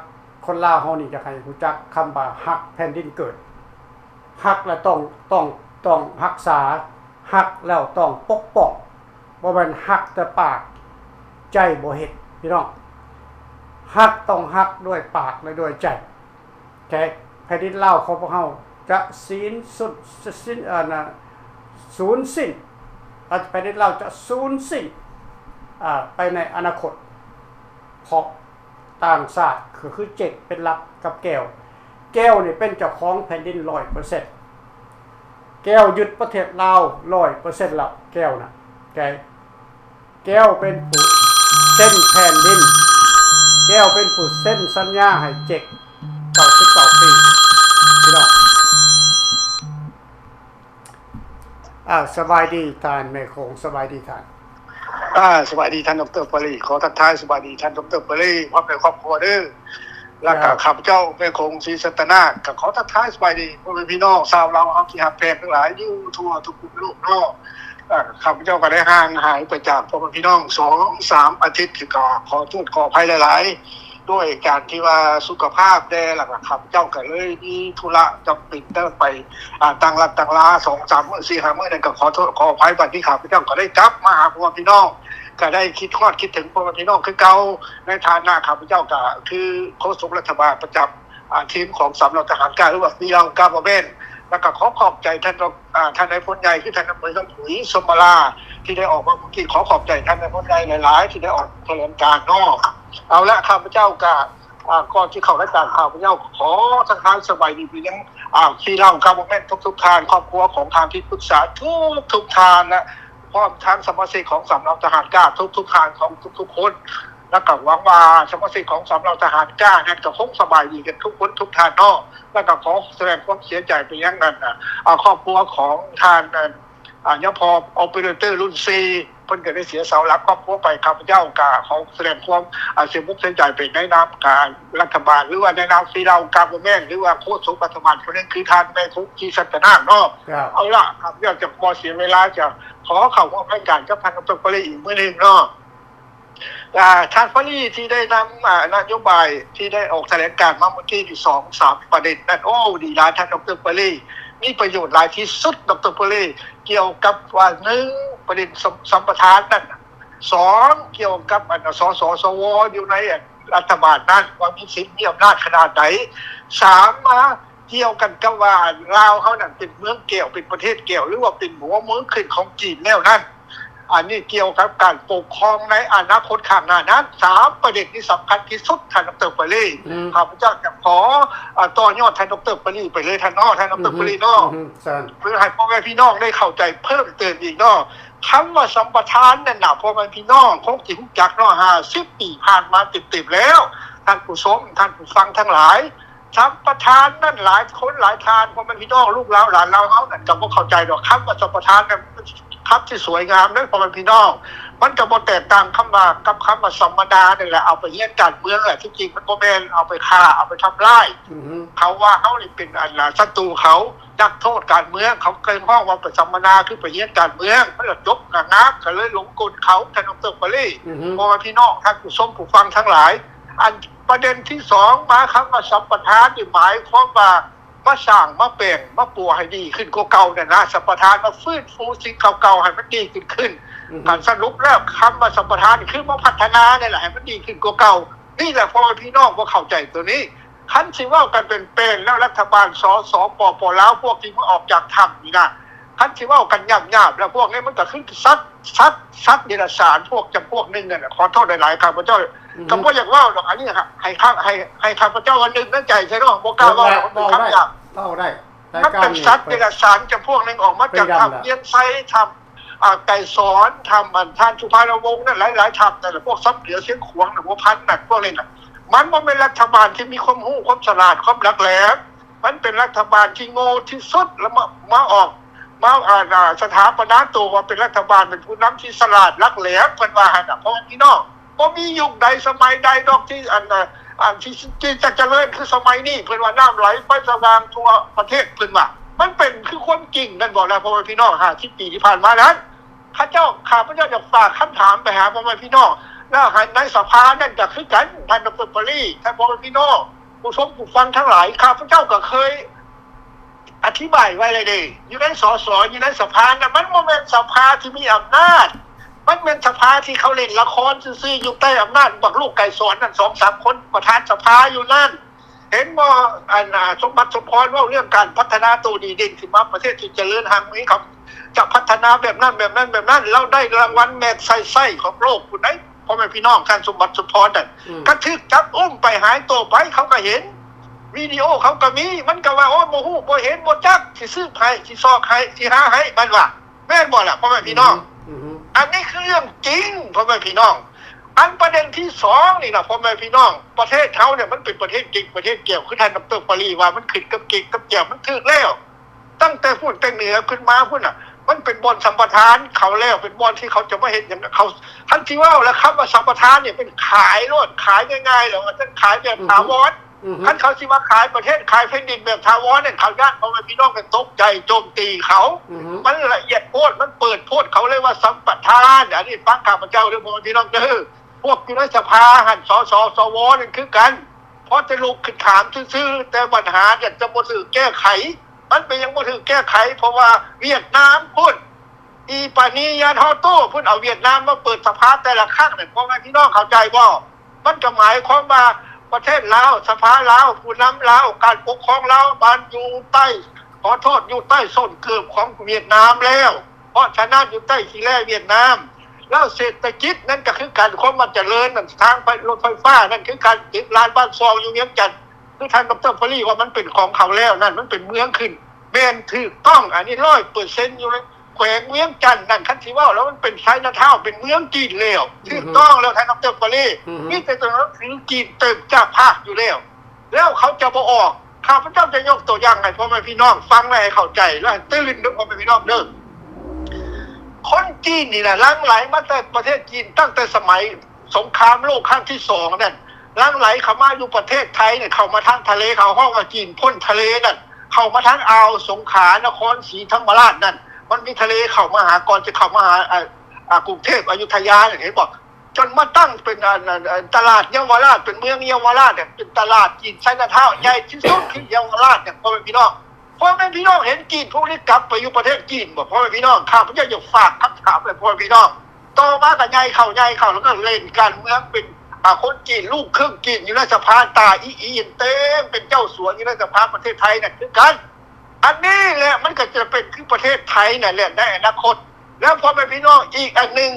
ຄົນລາວເຮົານີ້ຢາກໃຫ້ຮູ້ຈັກຄຳວ່າຮັກແຜ່ນດິນເກີດ. ຮັກແລ້ວຕ້ອງ ຕ້ອງ ຕ້ອງຮັກສາ, ຮັກແລ້ວຕ້ອງປົກປ້ອງ, ບໍ່ແມ່ນຮັກແຕ່ປາກ ໃຈບໍ່ເຮັດ ພີ່ນ້ອງ. ຮັກຕ້ອງຮັກດ້ວຍປາກ ແລະ ດ້ວຍໃຈ. ແທ້ ແຜ່ນດິນລາວຂອງພວກເຮົາຈະສິ້ນສຸດ ສິ້ນ ອັນນ່າ ສູນສິ້ນ ແຜ່ນດິນລາວຈະສູນສິ້ນ ອາ ໄປໃນອະນາຄົດ ເພາະ ຕ່າງຊາດ ກໍຄືເຈັກເປັນຫຼັກກັບແກ້ວ. ແກ້ວນີ້ເປັນເຈົ້າຂອງແຜ່ນດິນຮ້ອຍເປີເຊັນ. ແກ້ວຍຶດປະເທດລາວຮ້ອຍເປີເຊັນແລ້ວ ແກ້ວນະ. ແກ້ວ ແກ້ວເປັນຜູ້ເຊັນແຜ່ນດິນ. ແກ້ວເປັນຜູ້ເຊັນສັນຍາໃຫ້ເຈັກເກົ້າສິບເກົ້າປີ ພີ່ນ້ອງ. ອ່າ ສະບາຍດີທ່ານແມ່ໂຂງ ສະບາຍດີທ່ານ. ອ່າ ສະບາຍດີທ່ານ ດຣ ປາຣີ ຂໍທັກທາຍສະບາຍດີທ່ານ ດຣ ປາຣີ ພ້ອມດ້ວຍຄອບຄົວເດີ. ແລ້ວກໍຂ້າພະເຈົ້າແມ່ໂຂງ ສີສັດຕະນາກ ກໍຂໍທັກທາຍສະບາຍດີພໍ່ແມ່ພີ່ນ້ອງຊາວລາວເຮົາທີ່ຮັກແພງທັງຫຼາຍຢູ່ທົ່ວທຸກມຸມໂລກເນາະ. ເອີ ຂ້າພະເຈົ້າກໍໄດ້ຫ່າງຫາຍໄປຈາກພໍ່ແມ່ພີ່ນ້ອງສອງສາມອາທິດ ກໍຂໍໂທດຂໍອະໄພຫຼາຍໆ ດ້ວຍການທີ່ວ່າສຸຂະພາບແດ່ ແລ້ວກໍຂ້າພະເຈົ້າກໍເລີຍມີທຸລະຈຳເປັນຕ້ອງໄປ ອ່າ ຕັ້ງຫຼັກຕັ້ງລາສອງສາມມື້ ສີ່ຫ້າມື້ນັ້ນ ກໍຂໍໂທດຂໍອະໄພ. ບັດນີ້ຂ້າພະເຈົ້າກໍໄດ້ກັບມາຫາພໍ່ແມ່ພີ່ນ້ອງ ກໍໄດ້ຄິດຮອດຄິດເຖິງພໍ່ແມ່ພີ່ນ້ອງຄືເກົ່າ ໃນຖານະຂ້າພະເຈົ້າກໍຄືໂຄສົກລັດຖະບານປະຈຳ ອ່າ ທີມຂອງສາມເຫຼົ່າທະຫານກ້າ ຫຼືວ່າ ສີ່ເຫຼົ່າ Government. ແລ້ວກໍຂໍຂອບໃຈທ່ານ ອ່າ ທ່ານນາຍພົນໃຫຍ່ ຄືທ່ານນາຍພົນ ຄຳປຸຍ ສົມມາລາ ທີ່ໄດ້ອອກມາເມື່ອກີ້. ຂໍຂອບໃຈທ່ານນາຍພົນໃຫຍ່ຫຼາຍໆ ທີ່ໄດ້ອອກຖະແຫຼງການເນາະ. ເອົາລະ ຂ້າພະເຈົ້າກໍ ອ່າ ກ່ອນທີ່ເຂົ້າລາຍການ ຂ້າພະເຈົ້າຂໍທັກທາຍສະບາຍດີໄປຍັງ ອ່າ ສີ່ເຫຼົ່າ Government ທຸກໆທ່ານ, ຄອບຄົວຂອງທ່ານທີ່ປຶກສາທຸກໆທ່ານ ແລະ ພ້ອມທັງສະມາຊິກຂອງສາມເຫຼົ່າທະຫານກ້າທຸກໆທ່ານ ຂອງທຸກໆຄົນ. ແລ້ວກໍຫວັງວ່າສະມາຊິກຂອງສາມເຫຼົ່າທະຫານກ້ານັ້ນກໍຄົງສະບາຍດີກັນທຸກຄົນທຸກທ່ານເນາະ. ແລ້ວກໍຂໍສະແດງຄວາມເສຍໃຈໄປຍັງນັ້ນ ອ່າ ຄອບຄົວຂອງທ່ານ ອ່າ ຍາພໍ Operator ລຸ້ນສີ່ ເພິ່ນກໍໄດ້ເສຍເສົາຫຼັກຄອບຄົວໄປ. ຂ້າພະເຈົ້າກໍຂໍສະແດງຄວາມ ອ່າ ເສຍອົກເສຍໃຈໄປໃນນາມການລັດຖະບານ ຫຼືວ່າໃນນາມສີ່ເຫຼົ່າ Government ຫຼືວ່າໂຄສົກລັດຖະບານຜູ້ໜຶ່ງ ຄືທ່ານແມ່ໂຂງ ສີສັດຕະນາກເນາະ. ເອົາລະ ຂ້າພະເຈົ້າຈະບໍ່ເສຍເວລາ ຈະ ຂໍເຂົ້າຮ່ວມລາຍການກັບທ່ານ ດຣ ປາຣີ ອີກມື້ໜຶ່ງເນາະ. ອ່າ ທ່ານປາຣີທີ່ໄດ້ນຳ ອ່າ ນະໂຍບາຍທີ່ໄດ້ອອກຖະແຫຼງການມາເມື່ອກີ້ນີ້ ສອງສາມປະເດັນນັ້ນ ໂອ້ ດີຫຼາຍທ່ານ ດຣ ປາຣີ ມີປະໂຫຍດຫຼາຍທີ່ສຸດ ດຣ ປາຣີ ກ່ຽວກັບວ່າ ໜຶ່ງ ປະເດັນສຳ ສຳປະທານນັ້ນ, ສອງ ກ່ຽວກັບ ອັນ ສສ ສວ ຢູ່ໃນ ອັນ ລັດຖະບານນັ້ນ ວ່າມີສິດມີອຳນາດຂະໜາດໃດ, ສາມ ມາ ກ່ຽວກັນກັບວ່າລາວເຮົານັ້ນເປັນເມືອງແກ້ວ ເປັນປະເທດແກ້ວ ຫຼືວ່າເປັນຫົວເມືອງຂຶ້ນຂອງຈີນແລ້ວນັ້ນ. ອັນນີ້ກ່ຽວກັບການປົກຄອງໃນອະນາຄົດຂ້າງໜ້ານັ້ນ ສາມປະເດັນທີ່ສຳຄັນທີ່ສຸດ ທ່ານດອກເຕີ ປະລີ. ອືມ ຂ້າພະເຈົ້າຈະຂໍ ອາ ຕໍ່ຍອດທ່ານດອກເຕີ ປະລີ ໄປເລີຍ ທ່ານເນາະ ທ່ານດອກເຕີ ອືຮຶ ປະລີເນາະ. ອືຮຶ ເພື່ອໃຫ້ພໍ່ແມ່ພີ່ນ້ອງໄດ້ເຂົ້າໃຈເພີ່ມເຕີມອີກເນາະ. ຄຳວ່າສຳປະທານນັ້ນນະ ພໍ່ແມ່ພີ່ນ້ອງຄົງຊິຮູ້ຈັກເນາະ ຫ້າສິບປີຜ່ານມາເຕັມໆແລ້ວ ທ່ານຜູ້ຊົມ ທ່ານຜູ້ຟັງທັງຫຼາຍ. ສຳປະທານນັ້ນ ຫຼາຍຄົນຫຼາຍທ່ານ ພໍ່ແມ່ພີ່ນ້ອງ ລູກຫຼານ ຫຼານລາວເຮົານັ້ນ ກໍບໍ່ເຂົ້າໃຈດອກ. ຄຳວ່າສຳປະທານນັ້ນ ຄຳທີ່ສວຍງາມເດ້ ພໍ່ແມ່ພີ່ນ້ອງ. ມັນກໍບໍ່ແຕກຕ່າງຄຳວ່າ ກັບຄຳວ່າສຳມະນານັ້ນແຫຼະ ເອົາໄປຮຽນການເມືອງແຫຼະ. ທີ່ຈິງມັນບໍ່ແມ່ນເອົາໄປຂ້າ ເອົາໄປທຳລາຍ. ອືຮຶ ເຂົາວ່າເຮົານີ້ເປັນ ອັນ ສັດຕູເຂົາ ນັກໂທດການເມືອງ. ເຂົາເອີ້ນຮ້ອງວ່າໄປສຳມະນາ ຄືໄປຮຽນການເມືອງ ມັນລະຈົບງາມໆ ກໍເລີຍຫຼົງກົນເຂົາ ທ່ານດອກເຕີ ປະລີ. ອືຮຶ ພໍ່ແມ່ພີ່ນ້ອງ ທ່ານຜູ້ຊົມຜູ້ຟັງທັງຫຼາຍ ອັນປະເດັນທີສອງມາ ຄຳວ່າສຳປະທານນີ້ ໝາຍຄວາມວ່າມາສ້າງ ມາແປງ ມາປົວໃຫ້ດີຂຶ້ນກວ່າເກົ່ານັ້ນນະ. ສຳປະທານມາຟື້ນຟູສິ່ງເກົ່າໆໃຫ້ມັນດີຂຶ້ນຂຶ້ນ. ອືຮຶ ການສະຫຼຸບແລ້ວ ຄຳວ່າສຳປະທານນີ້ຄືມາພັດທະນານີ້ແຫຼະ ໃຫ້ມັນດີຂຶ້ນກວ່າເກົ່າ. ນີ້ແຫຼະ ພໍ່ແມ່ພີ່ນ້ອງບໍ່ເຂົ້າໃຈໂຕນີ້. ຄັນຊິເວົ້າກັນເປັນແປນແລ້ວ ລັດຖະບານ ສສ ປປ ລາວ ພວກທີ່ມາອອກຈາກຖ້ຳນີ້ນະ ຄັນຊິເວົ້າກັນຫຍາບໆແລ້ວ ພວກນີ້ມັນກໍຄືສັດ ສັດ ສັດເດຍລະສານ ພວກຈຳພວກໜຶ່ງນັ້ນແຫຼະ. ຂໍໂທດຫຼາຍໆ ຂ້າພະເຈົ້າ ອືຮຶ ກໍບໍ່ຢາກເວົ້າດອກ. ອັນນີ້ໃຫ້ ໃຫ້ ໃຫ້ ໃຫ້ຂ້າພະເຈົ້າວ່ານຶກໃນໃຈຊະເນາະ ບໍ່ກ້າເວົ້າດອກ ມັນເປັນຄຳຫຍາບ. ເວົ້າໄດ້ ມັນເປັນສັດເດຍລະສານຈຳພວກໜຶ່ງ ອອກມາຈາກຖ້ຳວຽງໄຊ ຖ້ຳ ອາ ໄກສອນ ຖ້ຳ ອັນ ທ່ານສຸພານຸວົງນັ້ນ ຫຼາຍໆຖ້ຳນັ້ນແຫຼະ. ພວກຊຳເຫຼືອຊຽງຂວາງນະ ຫົວພັນນັ້ນ ພວກນີ້ນະ ມັນບໍ່ແມ່ນລັດຖະບານທີ່ມີຄວາມຮູ້ ຄວາມສະຫຼາດ ຄວາມຫຼັກແຫຼມ. ມັນເປັນລັດຖະບານທີ່ໂງ່ທີ່ສຸດ ແລ້ວມາ ມາອອກ ມາ ອາ ສະຖາປະນາໂຕວ່າເປັນລັດຖະບານ ເປັນຜູ້ນຳທີ່ສະຫຼາດ ຫຼັກແຫຼມ ເພິ່ນວ່າຫັ້ນນະ ພໍ່ແມ່ພີ່ນ້ອງ. ບໍ່ມີຍຸກໃດສະໄໝໃດດອກທີ່ ອັນ ອັນທີ່ ທີ່ຈະຈະເລີນຄືສະໄໝນີ້. ເພິ່ນວ່ານ້ຳໄຫຼໄຟສະຫວ່າງທົ່ວປະເທດ ເພິ່ນວ່າ. ມັນເປັນຄືຄວາມຈິງນັ້ນບໍ່ລະ ພໍ່ແມ່ພີ່ນ້ອງ? ຫ້າສິບປີທີ່ຜ່ານມານັ້ນ ຂ້າເຈົ້າ ຂ້າພະເຈົ້າຢາກຝາກຄຳຖາມໄປຫາພໍ່ແມ່ພີ່ນ້ອງ ແລ້ວໃນສະພານັ້ນກໍຄືກັນ ທ່ານດອກເຕີ ປະລີ ທ່ານພໍ່ແມ່ພີ່ນ້ອງ ຜູ້ຊົມຜູ້ຟັງທັງຫຼາຍ. ຂ້າພະເຈົ້າກໍເຄີຍ ອະທິບາຍໄວ້ແລ້ວເດ້ ຢູ່ໃນ ສສ ຢູ່ໃນສະພານະ ມັນບໍ່ແມ່ນສະພາທີ່ມີອຳນາດ. ມັນແມ່ນສະພາທີ່ເຂົາເລ່ນລະຄອນຊື່ໆ ຢູ່ໃຕ້ອຳນາດບັກລູກໄກສອນນັ້ນ ສອງສາມຄົນ ປະທານສະພາຢູ່ນັ້ນ. ເຫັນບໍ່ ອັນ ສົມບັດ ສົມພອນ ເວົ້າເລື່ອງການພັດທະນາໂຕດີເດັ່ນຂຶ້ນມາ ປະເທດທີ່ຈະເລີນຮັ່ງມີ ເຂົາຈະພັດທະນາແບບນັ້ນ ແບບນັ້ນ ແບບນັ້ນ ລາວໄດ້ລາງວັນ Magsaysay ຂອງໂລກພຸ້ນໃດ໋ ພໍ່ແມ່ພີ່ນ້ອງ. ທ່ານສົມບັດ ສົມພອນນັ້ນ ອືມ ກໍຖືກຈັບອຸ້ມໄປ ຫາຍຕົວໄປ ເຂົາກໍເຫັນ ວິດີໂອເຂົາກໍມີ. ມັນກໍວ່າ ໂອ້ຍ ບໍ່ຮູ້ ບໍ່ເຫັນ ບໍ່ຈັກ ຊິສືບໃຫ້ ຊິຊອກໃຫ້ ຊິຫາໃຫ້ ມັນວ່າ. ແມ່ນບໍ່ລະ ພໍ່ແມ່ພີ່ນ້ອງ? ອືຮຶ ອັນນີ້ຄືເລື່ອງຈິງ ພໍ່ແມ່ພີ່ນ້ອງ. ອັນປະເດັນທີສອງນີ້ນະ ພໍ່ແມ່ພີ່ນ້ອງ ປະເທດເຮົານີ້ມັນເປັນປະເທດເກັ່ງ ປະເທດແກ້ວ ຄືທ່ານດອກເຕີ ປາລີ ວ່າ ມັນຂຶ້ນກັບເກັ່ງກັບແກ້ວ ມັນຖືກແລ້ວ. ຕັ້ງແຕ່ພຸ້ນ ແຕ່ເໜືອຂຶ້ນມາພຸ້ນນະ ມັນເປັນບ່ອນສຳປະທານເຂົາແລ້ວ ເປັນບ່ອນທີ່ເຂົາຈະມາເຮັດຫຍັງ ເຂົາ ຄັນຊິເວົ້າແລ້ວ ຄຳວ່າສຳປະທານນີ້ເປັນຂາຍໂລດ ຂາຍງ່າຍໆ ແລ້ວວ່າຊັ້ນ ຂາຍແບບຖາວອນ. ອືຮຶ ຄັນເຂົາຊິມາຂາຍປະເທດ ຂາຍແຜ່ນດິນແບບຖາວອນນັ້ນ ເຂົາຢ້ານພໍ່ແມ່ພີ່ນ້ອງໄປຕົກໃຈໂຈມຕີເຂົາ. ອືຮຶ ມັນລະອຽດໂພດ ມັນເປີດໂພດ ເຂົາເລີຍວ່າສຳປະທານ. ອັນນີ້ຟັງຂ້າພະເຈົ້າເດີ ພໍ່ແມ່ພີ່ນ້ອງເດີ. ພວກຢູ່ໃນສະພາຫັ້ນ ສສ ສວ ນັ້ນຄືກັນ ພໍແຕ່ລຸກຂຶ້ນຖາມຊື່ໆ ແຕ່ບັນຫານີ້ຈະບໍ່ຖືກແກ້ໄຂ. ມັນເປັນຫຍັງບໍ່ຖືກແກ້ໄຂ? ເພາະວ່າຫວຽດນາມພຸ້ນ ອີປານີ ຍານຮໍໂຕ້ພຸ້ນ ເອົາຫວຽດນາມມາເປີດສະພາແຕ່ລະຄັ້ງນັ້ນ ພໍ່ແມ່ພີ່ນ້ອງເຂົ້າໃຈບໍ່? ມັນກໍໝາຍຄວາມວ່າປະເທດລາວ ສະພາລາວ ຜູ້ນຳລາວ ການປົກຄອງລາວ ມັນຢູ່ໃຕ້ ຂໍໂທດ ຢູ່ໃຕ້ສົ້ນເກີບຂອງຫວຽດນາມແລ້ວ. ເພາະສະນັ້ນ ຢູ່ໃຕ້ຂີ້ແລ້ຫວຽດນາມ. ແລ້ວເສດຖະກິດນັ້ນກໍຄືກັນ ຄວາມວ່າຈະເລີນນັ້ນ ທາງໄຟ ລົດໄຟຟ້ານັ້ນ ຄືການເກັບລ້ານບ້ານຊ່ອງຢູ່ວຽງຈັນ ຄືທ່ານດອກເຕີ ປາລີ ວ່າມັນເປັນຂອງເຂົາແລ້ວນັ້ນ ມັນເປັນເມືອງຂຶ້ນ ແມ່ນຖືກຕ້ອງ ອັນນີ້ຮ້ອຍເປີເຊັນຢູ່ໃນ ແຂວງວຽງຈັນນັ້ນ ຄັນຊິເວົ້າແລ້ວ ມັນເປັນໄຊນາທາວນ໌ ເປັນເມືອງຈີນແລ້ວ. ອືຮຶ ຖືກຕ້ອງແລ້ວ ທ່ານດອກເຕີ ປາລີ. ອືຮຶ ມີແຕ່ຕົວໜັງສືຈີນເຕັມຈາກພາກຢູ່ແລ້ວ ແລ້ວເຂົາຈະບໍ່ອອກ. ຂ້າພະເຈົ້າຈະຍົກຕົວຢ່າງໃຫ້ພໍ່ແມ່ພີ່ນ້ອງຟັງ ແລະ ໃຫ້ເຂົ້າໃຈ ແລະ ໃຫ້ຕື່ນເດີ ພໍ່ແມ່ພີ່ນ້ອງເດີ. ຄົນຈີນນີ້ນະ ຫຼັ່ງໄຫຼມາແຕ່ປະເທດຈີນ ຕັ້ງແຕ່ສະໄໝ ສົງຄາມໂລກຄັ້ງທີສອງນັ້ນ ຫຼັ່ງໄຫຼເຂົ້າມາຢູ່ປະເທດໄທນີ້ ເຂົ້າມາທາງທະເລ ເຂົາຮ້ອງວ່າຈີນພົ້ນທະເລນັ້ນ ເຂົ້າມາທາງອ່າວສົງຂາ ນະຄອນສີທຳມະລາດນັ້ນ ມັນມີທະເລເຂົ້າມາຫາ ກ່ອນຈະເຂົ້າມາຫາ ອາ ອາ ກຸງເທບ ອະຍຸດທະຍານັ້ນ ເຫັນບໍ່? ຈົນມາຕັ້ງເປັນ ອັນ ອັນ ອັນ ຕະຫຼາດເຍົາວະລາດ ເປັນເມືອງເຍົາວະລາດ ເປັນຕະຫຼາດຈີນ ໄຊນາທາວນ໌ ໃຫຍ່ທີ່ສຸດຄືເຍົາວະລາດ ພໍ່ແມ່ພີ່ນ້ອງ. ພໍ່ແມ່ພີ່ນ້ອງເຫັນຈີນພວກນີ້ກັບໄປຢູ່ປະເທດຈີນບໍ່ ພໍ່ແມ່ພີ່ນ້ອງ? ຂ້າພະເຈົ້າຢາກຝາກຄຳຖາມໃຫ້ພໍ່ແມ່ພີ່ນ້ອງ. ຕໍ່ມາກໍໃຫຍ່ເຂົ້າ ໃຫຍ່ເຂົ້າ ແລ້ວກໍເລ່ນການເມືອງເປັນ ອາ ຄົນຈີນ ລູກຄຶ່ງຈີນຢູ່ໃນສະພາ ຕາອີ່ອີ່ເຕັມເປັນເຈົ້າສວນຢູ່ໃນສະພາປະເທດໄທນັ້ນຄືກັນ. ອັນນີ້ແຫຼະ ມັນກໍຈະເປັນຄືປະເທດໄທນັ້ນແຫຼະໃນອະນາຄົດ. ແລ້ວພໍ່ແມ່ພີ່ນ້ອງ ອີກອັນໜຶ່ງ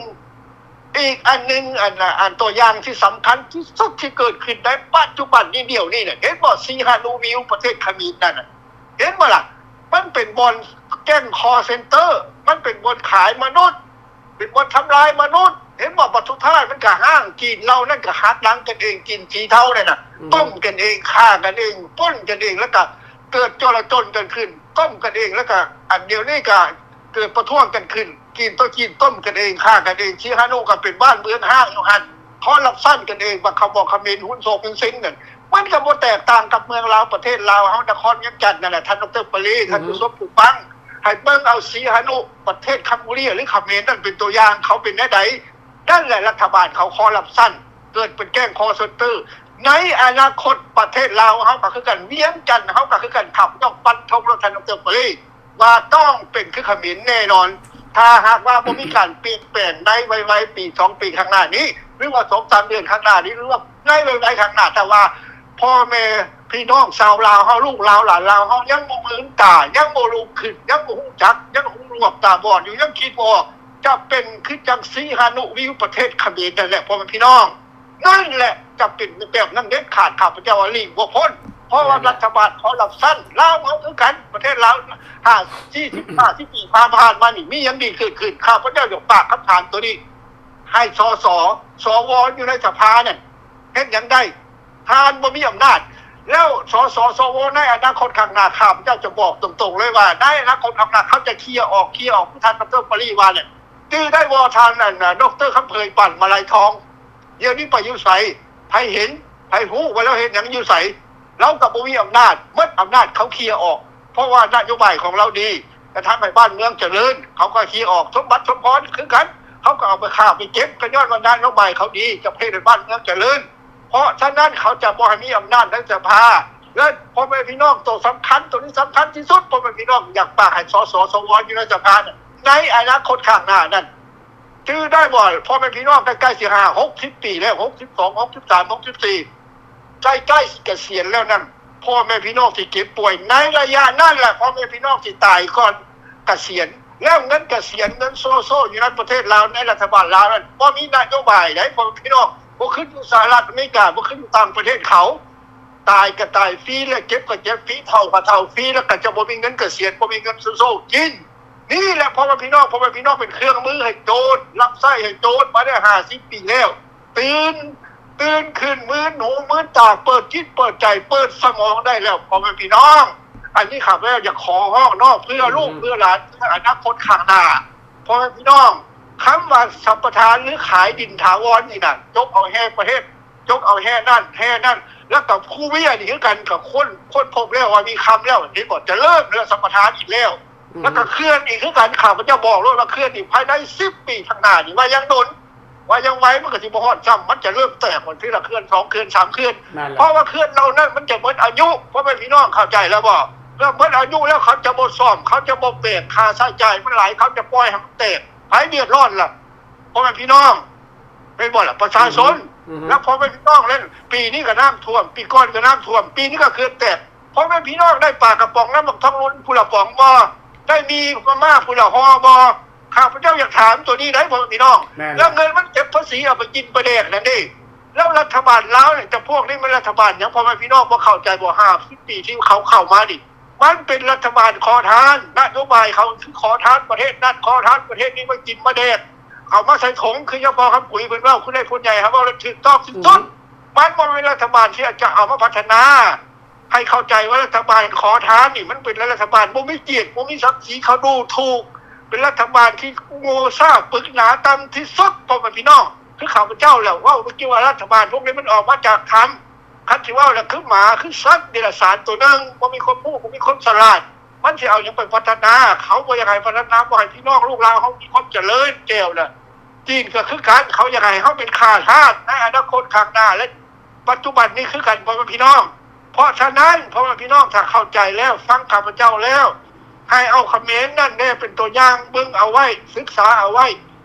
ອີກອັນໜຶ່ງ ອັນ ອັນຕົວຢ່າງທີ່ສຳຄັນທີ່ສຸດທີ່ເກີດຂຶ້ນໃນປັດຈຸບັນນີ້ ດຽວນີ້ນະ ເຫັນບໍ່ ສີຫະນຸວິວ ປະເທດຂະເໝນນັ້ນນະ ເຫັນບໍ່ລະ? ມັນເປັນບ່ອນແກ້ງຄໍເຊັນເຕີ ມັນເປັນບ່ອນຂາຍມະນຸດ ເປັນບ່ອນທຳລາຍມະນຸດ. ເຫັນບໍ່? ບັດສຸດທ້າຍມັນກໍຮ້າງ ຈີນເຫຼົ່ານັ້ນກໍຫັກຫຼັງກັນເອງ ຈີນສີເທົານັ້ນນະ ອືມ ຕົ້ມກັນເອງ ຂ້າກັນເອງ ປຸ້ນກັນເອງ ແລ້ວກໍເກີດຈໍລະຈົນກັນຂຶ້ນ ຕົ້ມກັນເອງ ແລ້ວກໍອັນດຽວນີ້ກໍເກີດປະທ້ວງກັນຂຶ້ນ ຈີນຕໍ່ຈີນ ຕົ້ມກັນເອງ ຂ້າກັນເອງ. ສີຫະນຸກໍເປັນບ້ານເມືອງຮ້າງຢູ່ຫັ້ນ ຄໍຣັບຊັນກັນເອງ ບັກຂະບອກຂະເໝນ ຮຸນໂຊເປັນເຊັງນັ້ນ. ມັນກໍບໍ່ແຕກຕ່າງກັບເມືອງລາວ ປະເທດລາວເຮົາ ນະຄອນວຽງຈັນນັ້ນແຫຼະ ທ່ານ ດຣ ປະລີ ທ່ານຜູ້ຊົມຜູ້ຟັງ ໃຫ້ເບິ່ງເອົາສີຫະນຸ ປະເທດຄັມໂບເດຍ ຫຼື ຂະເໝນນັ້ນເປັນຕົວຢ່າງ ເຂົາເປັນແນວໃດ. ນັ້ນແຫຼະ ລັດຖະບານເຂົາຄໍຣັບຊັນ ເກີດເປັນແກ້ງຄໍເຊັນເຕີ. ໃນອະນາຄົດປະເທດລາວເຮົາກໍຄືກັນ ວຽງຈັນເຮົາກໍຄືກັນ ຂ້າພະເຈົ້າຟັນທົງໂລດ ທ່ານ ດຣ ປະລີ ວ່າຕ້ອງເປັນຄືຂະເໝນແນ່ນອນ. ຖ້າຫາກວ່າບໍ່ມີການປ່ຽນແປງໃນໄວໆ ປີສອງປີຂ້າງໜ້ານີ້ ຫຼືວ່າສອງສາມເດືອນຂ້າງໜ້ານີ້ ຫຼືວ່າໃນໄວໆຂ້າງໜ້າ ຖ້າວ່າພໍ່ແມ່ພີ່ນ້ອງຊາວລາວເຮົາ ລູກລາວຫຼານລາວເຮົາ ຍັງບໍ່ຕື່ນຕາ ຍັງບໍ່ລຸກຂຶ້ນ ຍັງບໍ່ຮູ້ຈັກ ຍັງຫູໜວກຕາບອດຢູ່ ຍັງຄິດບໍ່ອອກ ຈະເປັນຄືຈັ່ງສີຫະນຸວິວປະເທດຂະເໝນນັ້ນແຫຼະ ພໍ່ແມ່ພີ່ນ້ອງ. ນັ້ນແຫຼະ ຈະເປັນແບບນັ້ນເດັດຂາດ ຂ້າພະເຈົ້າວ່າຫຼີກບໍ່ພົ້ນ ເພາະວ່າ ແມ່ນແຫຼະ ລັດຖະບານຄໍຣັບຊັນ ລາວເຮົາຄືກັນ ປະເທດລາວ ຫ້າ ສີ່ສິບ ຫ້າສິບປີຜ່ານ ຜ່ານມານີ້ ມີຫຍັງດີເກີດຂຶ້ນ? ຂ້າພະເຈົ້າຢາກຝາກຄຳຖາມໂຕນີ້ໃຫ້ ສສ ສວ ຢູ່ໃນສະພານັ້ນ ເຮັດຫຍັງໄດ້? ທ່ານບໍ່ມີອຳນາດ ແລ້ວ ສສ ສວ ໃນອະນາຄົດຂ້າງໜ້າ ຂ້າພະເຈົ້າຈະບອກຕົງໆເລີຍວ່າ ໃນອະນາຄົດຂ້າງໜ້າ ເຂົາຈະເຄຍອອກ ເຄຍອອກ ຄືທ່ານ ດຣ ປະລີ ວ່າແຫຼະ. ຈື່ໄດ້ບໍ່ທ່ານ ອັນ ດຣ ຄຳເຜີຍ ປານມາໄລທອງ? ດຽວນີ້ໄປຢູ່ໃສ? ໃຜເຫັນ ໃຜຮູ້ວ່າລາວເຮັດຫຍັງຢູ່ໃສ? ລາວກໍບໍ່ມີອຳນາດ ໝົດອຳນາດ ເຂົາເຄຍອອກ ເພາະວ່ານະໂຍບາຍຂອງລາວດີ ກະທຳໃຫ້ບ້ານເມືອງຈະເລີນ ເຂົາກໍເຄຍອອກ. ສົມບັດສົມພອນຄືກັນ ເຂົາກໍເອົາໄປຂ້າໄປເກັບ ກໍຍ້ອນວ່ານະໂຍບາຍເຂົາດີ ຈະເຮັດໃຫ້ບ້ານເມືອງຈະເລີນ. ເພາະສະນັ້ນ ເຂົາຈະບໍ່ໃຫ້ມີອຳນາດໃນສະພາ ແລະ ພໍ່ແມ່ພີ່ນ້ອງ ໂຕສຳຄັນ ໂຕນີ້ສຳຄັນທີ່ສຸດ ພໍ່ແມ່ພີ່ນ້ອງ ຢາກຝາກໃຫ້ ສສ ສວ ຢູ່ໃນສະພານັ້ນ ໃນອະນາຄົດຂ້າງໜ້ານັ້ນ ຈື່ໄດ້ບໍ່ ພໍ່ແມ່ພີ່ນ້ອງ ໃກ້ໆຊິຫ້າ ຫົກສິບປີແລ້ວ ຫົກສິບສອງ ຫົກສິບສາມ ຫົກສິບສີ່ ໃກ້ໆຊິກະສຽນແລ້ວນັ້ນ ພໍ່ແມ່ພີ່ນ້ອງຊິເຈັບປ່ວຍ ໃນໄລຍະນັ້ນແຫຼະ ພໍ່ແມ່ພີ່ນ້ອງຊິຕາຍກ່ອນກະສຽນ ແລ້ວເງິນກະສຽນ ເງິນໂຊໂຊຢູ່ໃນປະເທດລາວ ໃນລັດຖະບານລາວນັ້ນ ບໍ່ມີນະໂຍບາຍໃດ ພໍ່ແມ່ພີ່ນ້ອງ ບໍ່ຄືຢູ່ສະຫະລັດອາເມລິກາ ບໍ່ຄືຢູ່ຕ່າງປະເທດເຂົາ ຕາຍກະຕາຍຟຣີ ແລະ ເຈັບກະເຈັບຟຣີ ເຖົ້າກະເຖົ້າຟຣີ ແລ້ວກະຈະບໍ່ມີເງິນກະສຽນ ບໍ່ມີເງິນໂຊໂຊກິນ. ນີ້ແຫຼະ ພໍ່ແມ່ພີ່ນ້ອງ ພໍ່ແມ່ພີ່ນ້ອງເປັນເຄື່ອງມືໃຫ້ໂຈນ ຮັບໃຊ້ໃຫ້ໂຈນມາໄດ້ຫ້າສິບປີແລ້ວ ຕື່ນ ຕື່ນຂຶ້ນ ມືນຫູມືນຕາ ເປີດຈິດເປີດໃຈ ເປີດສະໝອງໄດ້ແລ້ວ ພໍ່ແມ່ພີ່ນ້ອງ. ອັນນີ້ຂ້າພະເຈົ້າຢາກຂໍຮ້ອງເນາະ ເພື່ອລູກ ອືມ ເພື່ອຫຼານ ເພື່ອອະນາຄົດຂ້າງໜ້າ ພໍ່ແມ່ພີ່ນ້ອງ. ຄຳວ່າສຳປະທານ ຫຼື ຂາຍດິນຖາວອນນີ້ນະ ຈົກເອົາແຮ່ປະເທດ ຈົກເອົາແຮ່ນັ້ນແຮ່ນັ້ນ ແລ້ວກໍຄູເວຍນີ້ຄືກັນ ກໍຄົ້ນ ຄົ້ນພົບແລ້ວວ່າມີຄຳແລ້ວ ເຫັນບໍ່ ຈະເລີ່ມເລື່ອງສຳປະທານອີກແລ້ວ ອືມ ແລ້ວກໍເຂື່ອນອີກຄືກັນ. ຂ້າພະເຈົ້າບອກໂລດວ່າເຂື່ອນນີ້ພາຍໃນສິບປີຂ້າງໜ້ານີ້ ວ່າຍັງດົນ ວ່າຍັງໄວ ມັນກໍຊິບໍ່ຮອດຊ້ຳ ມັນຈະເລີ່ມແຕກອອກທີລະເຂື່ອນ ສອງເຂື່ອນ ສາມເຂື່ອນ ນັ້ນແຫຼະ ເພາະວ່າເຂື່ອນເຫຼົ່ານັ້ນມັນຈະໝົດອາຍຸ ພໍ່ແມ່ພີ່ນ້ອງເຂົ້າໃຈແລ້ວບໍ່? ເມື່ອໝົດອາຍຸແລ້ວ ເຂົາຈະບໍ່ສ້ອມ ເຂົາຈະບໍ່ແປງ ຄ່າໃຊ້ຈ່າຍມັນຫຼາຍ ເຂົາຈະປ່ອຍໃຫ້ມັນແຕກ ໃຜເດືອດຮ້ອນລະ ພໍ່ແມ່ພີ່ນ້ອງ ແມ່ນບໍ່ລະ ປະຊາຊົນ ອືຮຶ ແລ້ວພໍ່ແມ່ພີ່ນ້ອງນັ້ນ ປີນີ້ກໍນ້ຳຖ້ວມ ປີກ່ອນກໍນ້ຳຖ້ວມ ປີນີ້ກໍເຂື່ອນແຕກ ພໍ່ແມ່ພີ່ນ້ອງໄດ້ປາກະປ໋ອງນ້ຳບັກທອງລຸນຜູ້ລະປ໋ອງບໍ່? ໄດ້ໝີ່ມາມ່າຜູ້ລະຫໍ່ບໍ່? ຂ້າພະເຈົ້າຢາກຖາມໂຕນີ້ໄດ໋ ພໍ່ແມ່ພີ່ນ້ອງ ແລ້ວເງິນມັນເກັບພາສີເອົາໄປກິນປາແດກນັ້ນເດ້ ແລ້ວລັດຖະບານລາວນີ້ ຈຳພວກນີ້ມັນລັດຖະບານຫຍັງ ພໍ່ແມ່ພີ່ນ້ອງບໍ່ເຂົ້າໃຈບໍ່? ຫ້າສິບປີທີ່ເຂົາເຂົ້າມານີ້ ມັນເປັນລັດຖະບານຂໍທານ ນະໂຍບາຍເຂົາຄືຂໍທານປະເທດນັ້ນ ຂໍທານປະເທດນີ້ ມາກິນມາແດກ ເອົາມາໃສ່ຖົງ ຄືຍາພໍ່ຄຳກຸຍເພິ່ນເວົ້າ ຄືນາຍພົນໃຫຍ່ເຮົາເວົ້າແລ້ວຖືກຕ້ອງທີ່ສຸດ ອືຮຶ ມັນບໍ່ແມ່ນລັດຖະບານທີ່ຈະເອົາມາພັດທະນາ ໃຫ້ເຂົ້າໃຈວ່າລັດຖະບານຂໍທານນີ້ ມັນເປັນລັດຖະບານບໍ່ມີກຽດ ບໍ່ມີສັກສີ ເຂົາດູຖູກ ເປັນລັດຖະບານທີ່ໂງ່ຊ້າ ປຶກໜາ ຕ່ຳທີ່ສຸດ ພໍ່ແມ່ພີ່ນ້ອງ ຄືຂ້າພະເຈົ້າແຫຼະ ເວົ້າເມື່ອກີ້ວ່າລັດຖະບານພວກນີ້ມັນອອກມາຈາກຖ້ຳ ຄັນຊິເວົ້າແລ້ວຄືໝາ ຄືສັດເດຍລະສານໂຕໜຶ່ງ ບໍ່ມີຄວາມຮູ້ ບໍ່ມີຄວາມສະຫຼາດ ມັນຊິເອົາຫຍັງໄປພັດທະນາ? ເຂົາບໍ່ຢາກໃຫ້ພັດທະນາ ບໍ່ໃຫ້ພີ່ນ້ອງລູກຫຼານເຮົາມີຄວາມຈະເລີນແກ່ວນະ. ຈີນກໍຄືກັນ ເຂົາຢາກໃຫ້ເຮົາເປັນຂ້າທາດໃນອະນາຄົດຂ້າງໜ້າ ແລະ ປັດຈຸບັນນີ້ຄືກັນ ພໍ່ແມ່ພີ່ນ້ອງ. ເພາະສະນັ້ນ ພໍ່ແມ່ພີ່ນ້ອງ ຖ້າເຂົ້າໃຈແລ້ວ ຟັງຂ້າພະເຈົ້າແລ້ວ ໃຫ້ເອົາຂະເໝນນັ້ນແດ່ເປັນຕົວຢ່າງ ເບິ່ງເອົາໄວ້ ສຶກສາເອົາໄວ້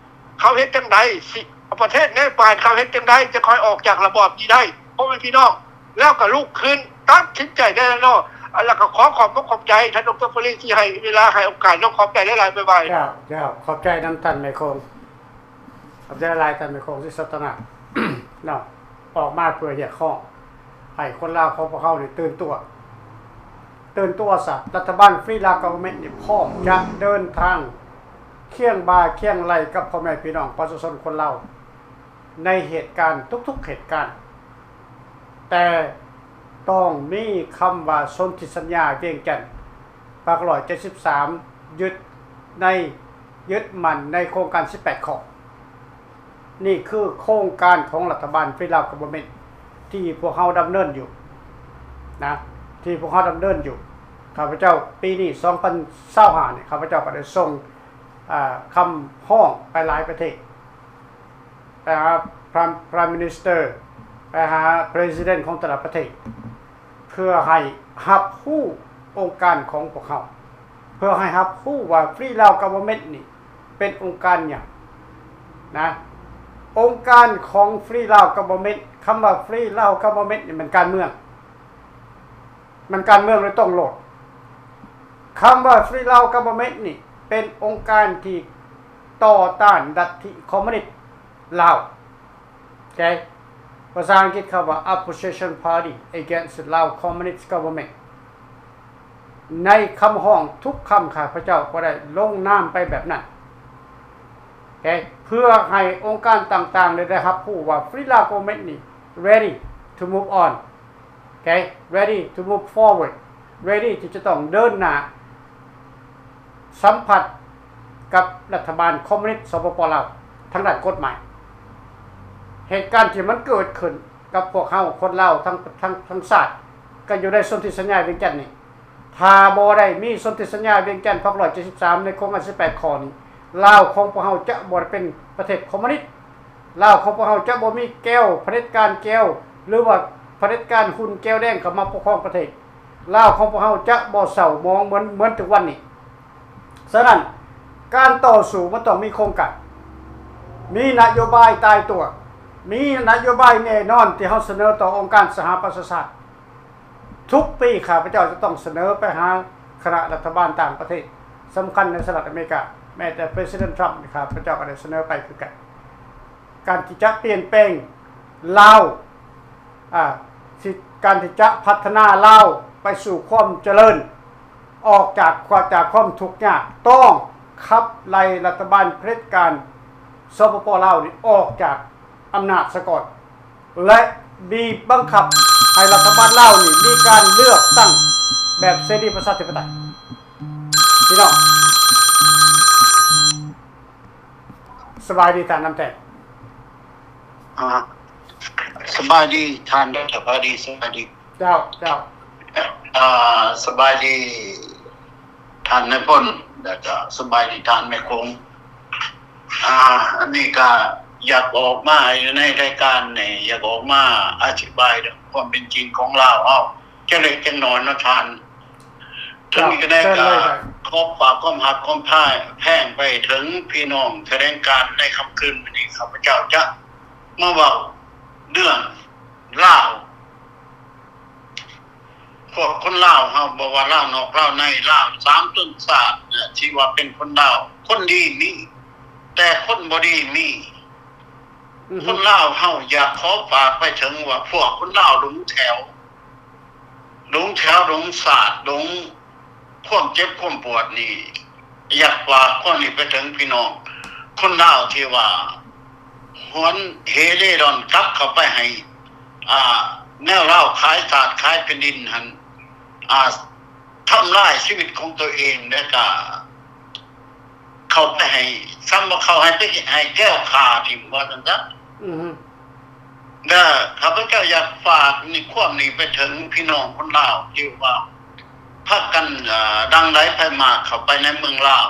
ເຂົາເຮັດຈັ່ງໃດ ຊິ ປະເທດເນປານເຂົາເຮັດຈັ່ງໃດຈະຄ່ອຍອອກຈາກລະບອບນີ້ໄດ້ ພໍ່ແມ່ພີ່ນ້ອງ ແລ້ວກໍລຸກຂຶ້ນຕັດສິນໃຈໄດ້ແລ້ວເນາະ. ແລ້ວກໍຂໍຂອບອົກຂອບໃຈທ່ານ ດຣ. ປະລີ ທີ່ໃຫ້ເວລາໃຫ້ໂອກາດເນາະ. ຂອບໃຈຫຼາຍໆ ບາຍບາຍ. ເຈົ້າ ເຈົ້າ ຂອບໃຈນຳທ່ານແມ່ຄົງ ຂອບໃຈຫຼາຍໆ ທ່ານແມ່ຄົງ ສິດສັດຕະນາ ເນາະ ອອກມາເພື່ອຮຽກຮ້ອງໃຫ້ຄົນລາວຂອງພວກເຮົານີ້ຕື່ນຕົວ ຕື່ນຕົວຊະ. ລັດຖະບານ Free Lao Government ນີ້ພ້ອມຈະເດີນທາງຄຽງບ່າຄຽງໄຫຼ່ກັບພໍ່ແມ່ພີ່ນ້ອງປະຊາຊົນຄົນລາວ ໃນເຫດການທຸກໆເຫດການ, ແຕ່ຕ້ອງມີຄຳວ່າສົນທິສັນຍາວຽງຈັນ ພັກຮ້ອຍເຈັດສິບສາມ ຍຶດໃນ ຍຶດໝັ້ນໃນໂຄງການສິບແປດຂໍ້. ນີ້ຄືໂຄງການຂອງລັດຖະບານ Free Lao Government ທີ່ພວກເຮົາດຳເນີນຢູ່ນະ ທີ່ພວກເຮົາດຳເນີນຢູ່. ຂ້າພະເຈົ້າ ປີນີ້ ສອງພັນຊາວຫ້ານີ້ ຂ້າພະເຈົ້າກໍໄດ້ສົ່ງ ອາ ຄຳຮ້ອງໄປຫຼາຍປະເທດ ໄປຫາ Prime Prime Minister ໄປຫາ President ຂອງແຕ່ລະປະເທດ ເພື່ອໃຫ້ຮັບຮູ້ອົງການຂອງພວກເຮົາ ເພື່ອໃຫ້ຮັບຮູ້ວ່າ Free Lao Government ນີ້ເປັນອົງການຫຍັງນະ. ອົງການຂອງ Free Lao Government ຄຳວ່າ Free Lao Government ນີ້ແມ່ນການເມືອງ ມັນການເມືອງໂດຍຕົງໂລດ. ຄຳວ່າ Free Lao Government ນີ້ເປັນອົງການທີ່ຕໍ່ຕ້ານລັດທິຄອມມູນິດລາວ. ໂອເຄ ພາສາອັງກິດເຂົາວ່າ Opposition Party Against Lao Communist Government. ໃນຄຳຮ້ອງທຸກຄຳ ຂ້າພະເຈົ້າກໍໄດ້ລົງນາມໄປແບບນັ້ນ ໂອເຄ ເພື່ອໃຫ້ອົງການຕ່າງໆ ໄດ້ ໄດ້ຮັບຮູ້ວ່າ Free Lao Government ນີ້ ready to move on. ໂອເຄ ready to move forward, ready ທີ່ຈະຕ້ອງເດີນໜ້າສຳຜັດກັບລັດຖະບານຄອມມູນິດ ສປປ ລາວ ທາງດ້ານກົດໝາຍ. ເຫດການທີ່ມັນເກີດຂຶ້ນກັບພວກເຮົາຄົນລາວທັງ ທັງ ທັງຊາດ ກໍຢູ່ໃນສົນທິສັນຍາວຽງຈັນນີ້. ຖ້າບໍ່ໄດ້ມີສົນທິສັນຍາວຽງຈັນ ພັກຮ້ອຍເຈັດສິບສາມ ໃນໂຄງການສິບແປດຂໍ້ນີ້ ລາວຂອງພວກເຮົາຈະບໍ່ໄດ້ເປັນປະເທດຄອມມູນິດ. ລາວຂອງພວກເຮົາຈະບໍ່ມີແກວຜະເດັດການແກວ ຫຼືວ່າຜະເດັດການຮຸ່ນແກວແດງເຂົ້າມາປົກຄອງປະເທດ. ລາວຂອງພວກເຮົາຈະບໍ່ເສົ້າໝອງເໝືອນ ເໝືອນທຸກວັນນີ້. ສະນັ້ນ ການຕໍ່ສູ້ມັນຕ້ອງມີໂຄງການ ມີນະໂຍບາຍຕາຍຕົວ ມີນະໂຍບາຍແນ່ນອນທີ່ເຮົາສະເໜີຕໍ່ອົງການສະຫະປະຊາຊາດ. ທຸກປີຂ້າພະເຈົ້າຈະຕ້ອງສະເໜີໄປຫາຄະນະລັດຖະບານຕ່າງປະເທດສຳຄັນໃນສະຫະລັດອາເມລິກາ, ແມ້ແຕ່ President Trump ນີ້ ຂ້າພະເຈົ້າກໍໄດ້ສະເໜີໄປຄືກັນ. ການທີ່ຈະປ່ຽນແປງລາວ ອາ ຊິ ການທີ່ຈະພັດທະນາລາວໄປສູ່ຄວາມຈະເລີນ ອອກຈາກ ຈາກຄວາມທຸກຍາກ ຕ້ອງຂັບໄລ່ລັດຖະບານຜະເດັດການ ສປປ ລາວນີ້ ອອກຈາກອຳນາດສາກົນ ແລະ ມີບັງຄັບໃຫ້ລັດຖະບານລາວນີ້ມີການເລືອກຕັ້ງແບບເສລີປະຊາທິປະໄຕ. ພີ່ນ້ອງ ສະບາຍດີທ່ານນຳແທ້. ອ່າ ສະບາຍດີທ່ານ ດຣ. ພາດີ ສະບາຍດີ. ເຈົ້າ ເຈົ້າ. ອ່າ ສະບາຍດີທ່ານນາຍພົນ ແລ້ວກໍສະບາຍດີທ່ານແມ່ຄົງ. ອ່າ ອັນນີ້ກໍຢາກອອກມາຢູ່ໃນລາຍການນີ້ ຢາກອອກມາອະທິບາຍເລື່ອງຄວາມເປັນຈິງຂອງລາວເຮົາຈັກເລັກຈັກນ້ອຍເນາະທ່ານ. ເຖິງນີ້ກໍໄດ້ ເຊີນເລີຍ ກໍ ກໍ ຂໍຝາກຄວາມຮັກຄວາມພາຍແພງໄປເຖິງພີ່ນ້ອງ. ຖະແຫຼງການໃນຄ່ຳຄືນມື້ນີ້ ຂ້າພະເຈົ້າຈະມາເວົ້າເລື່ອງລາວ. ພວກຄົນລາວເຮົາ ບໍ່ວ່າລາວນອກລາວໃນ ລາວສາມຊົນຊາດນະ ທີ່ວ່າເປັນຄົນລາວ ຄົນດີມີ ແຕ່ຄົນບໍ່ດີມີ. ອືຮຶ ຄົນລາວເຮົາຢາກຂໍຝາກໄປເຖິງວ່າ ພວກຄົນລາວຫຼົງແຖວ ຫຼົງແຖວ ຫຼົງຊາດ ຫຼົງຄວາມເຈັບຄວາມປວດນີ້ ຢາກຝາກຄວາມນີ້ໄປເຖິງພີ່ນ້ອງຄົນລາວທີ່ວ່າ ຫວນເຫເລລ່ອນກັບເຂົ້າໄປໃຫ້ ອ່າ ແນວລາວຂາຍຊາດຂາຍແຜ່ນດິນຫັ້ນ ອ່າ ທຳລາຍຊີວິດຂອງຕົວເອງ ແລ້ວກະເຂົ້າໄປໃຫ້ ຊ້ຳວ່າເຂົ້າໃຫ້ໄປໃຫ້ແກວຂ້າຖິ້ມວ່າຊັ້ນຊະ. ອືຮຶ ແລະ ຂ້າພະເຈົ້າຢາກຝາກໃນຄວາມນີ້ໄປເຖິງພີ່ນ້ອງຄົນລາວທີ່ວ່າພາກັນ ເອີ ຫຼັ່ງໄຫຼໄປມາເຂົ້າໄປໃນເມືອງລາວ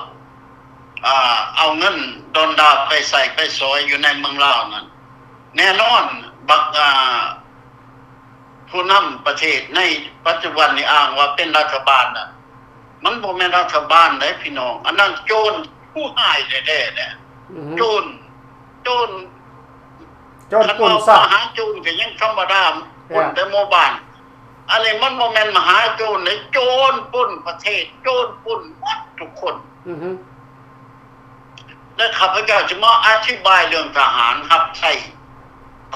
ອ່າ ເອົາເງິນດອນລາໄປໃຊ້ໄປສອຍຢູ່ໃນເມືອງລາວນັ້ນ. ແນ່ນອນ ບັກ ອ່າ ຜູ້ນຳປະເທດໃນປັດຈຸບັນນີ້ອ້າງວ່າເປັນລັດຖະບານນະ ມັນບໍ່ແມ່ນລັດຖະບານເດ້ພີ່ນ້ອງ, ອັນນັ້ນໂຈນຜູ້ຮ້າຍແທ້ໆແຫຼະ. ອືຮຶ ໂຈນ ໂຈນ ໂຈນປຸ້ນຊະ ຄັນວ່າມະຫາໂຈນກໍຍັງທຳມະດາ ປຸ້ນແຕ່ໝູ່ບ້ານ. ອັນນີ້ມັນບໍ່ແມ່ນມະຫາໂຈນເດ້ ໂຈນປຸ້ນປະເທດ ໂຈນປຸ້ນໝົດທຸກຄົນ. ອືຮຶ ແລະ ຂ້າພະເຈົ້າຈະມາອະທິບາຍເລື່ອງທະຫານຮັບໃຊ້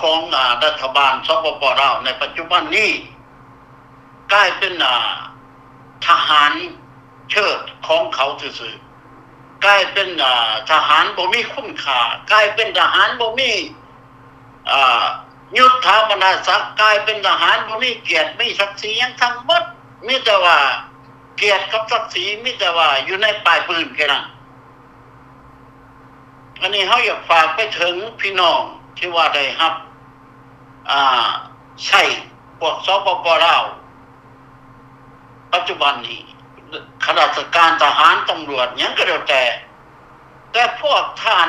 ຂອງ ອາ ລັດຖະບານ ສປປ ລາວ ໃນປັດຈຸບັນນີ້ ກາຍເປັນ ອາ ທະຫານເຊີດຂອງເຂົາຊື່ໆ ກາຍເປັນ ອາ ທະຫານບໍ່ມີຄຸນຄ່າ ກາຍເປັນທະຫານບໍ່ມີ ອາ ຍຸດຖາບັນດາສັກ ກາຍເປັນທະຫານບໍ່ມີກຽດມີສັກສີຫຍັງທັງໝົດ ມີແຕ່ວ່າກຽດກັບສັກສີ ມີແຕ່ວ່າຢູ່ໃນປ້າຍປືນແຄ່ນັ້ນ. ອັນນີ້ເຮົາຢາກຝາກໄປເຖິງພີ່ນ້ອງທີ່ວ່າໄດ້ຮັບ ອາ ໃຊ້ພວກ ສປປ ລາວ ປັດຈຸບັນນີ້ ຂ້າລາຊະການ ທະຫານ ຕຳຫຼວດ ຫຍັງກໍແລ້ວແຕ່ ແຕ່ພວກທ່ານ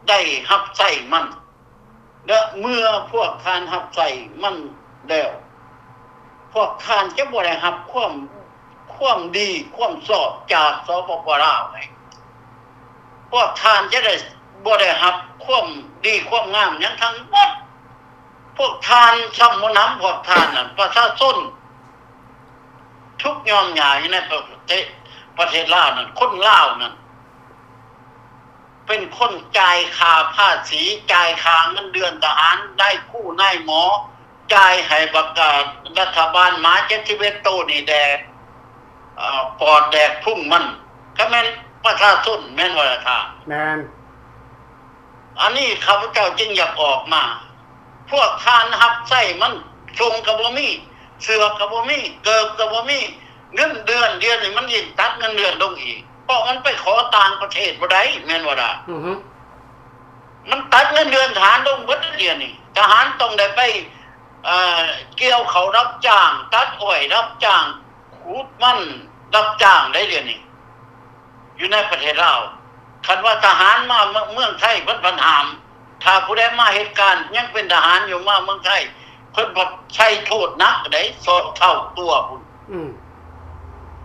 ໄດ້ຮັບໃຊ້ມັນ ແລະ ເມື່ອພວກທ່ານຮັບໃຊ້ມັນແລ້ວ ພວກທ່ານຈະບໍ່ໄດ້ຮັບຄວາມ ຄວາມດີຄວາມຊອບຈາກ ສປປ ລາວໃດ. ພວກທ່ານຈະໄດ້ ບໍ່ໄດ້ຮັບຄວາມດີຄວາມງາມຫຍັງທັງໝົດ. ພວກທ່ານຊ້ຳຫົວໜຳ ພວກທ່ານນັ້ນ ປະຊາຊົນທຸກຍອມຍາກຢູ່ໃນປະເທດ ປະເທດລາວນັ້ນ ຄົນລາວນັ້ນ ເປັນຄົນຈ່າຍຄ່າພາສີ ຈ່າຍຄ່າເງິນເດືອນທະຫານ ນາຍຄູນາຍໝໍ ຈ່າຍໃຫ້ບັກ ອາ ລັດຖະບານໝາເຈັດສິບເອັດໂຕນີ້ແດ່ ອາ ປອດແດກພຸງມັນ ກໍແມ່ນປະຊາຊົນ ແມ່ນບໍ່ລະທ່ານ? ແມ່ນ. ອັນນີ້ຂ້າພະເຈົ້າຈຶ່ງຢາກອອກມາ ພວກທ່ານຮັບໃຊ້ມັນ ສົ້ງກໍບໍ່ມີ ເສື້ອກໍບໍ່ມີ ເກີບກໍບໍ່ມີ ເງິນເດືອນ ດຽວນີ້ມັນຍິ່ງຕັດເງິນເດືອນລົງອີກ ເພາະມັນໄປຂໍຕ່າງປະເທດບໍ່ໄດ້ ແມ່ນບໍ່ລະ? ອືຮຶ ມັນຕັດເງິນເດືອນທະຫານລົງເບິດ ດຽວນີ້ທະຫານຕ້ອງໄດ້ໄປ ເອີ ກ່ຽວເຂົ້າຮັບຈ້າງ ຕັດອ້ອຍຮັບຈ້າງ ຂຸດມັນຮັບຈ້າງໄດ໋ ດຽວນີ້ ຢູ່ໃນປະເທດລາວ. ຄັນວ່າທະຫານມາເມືອງໄທ ເພິ່ນພັດຫ້າມ ຖ້າຜູ້ໃດມາເຮັດການ ຍັງເປັນທະຫານຢູ່ ມາເມືອງໄທ ເພິ່ນພັດໃສ່ໂທດໜັກໃດ໋ ສອງເທົ່າຕົວພຸ້ນ. ອືມ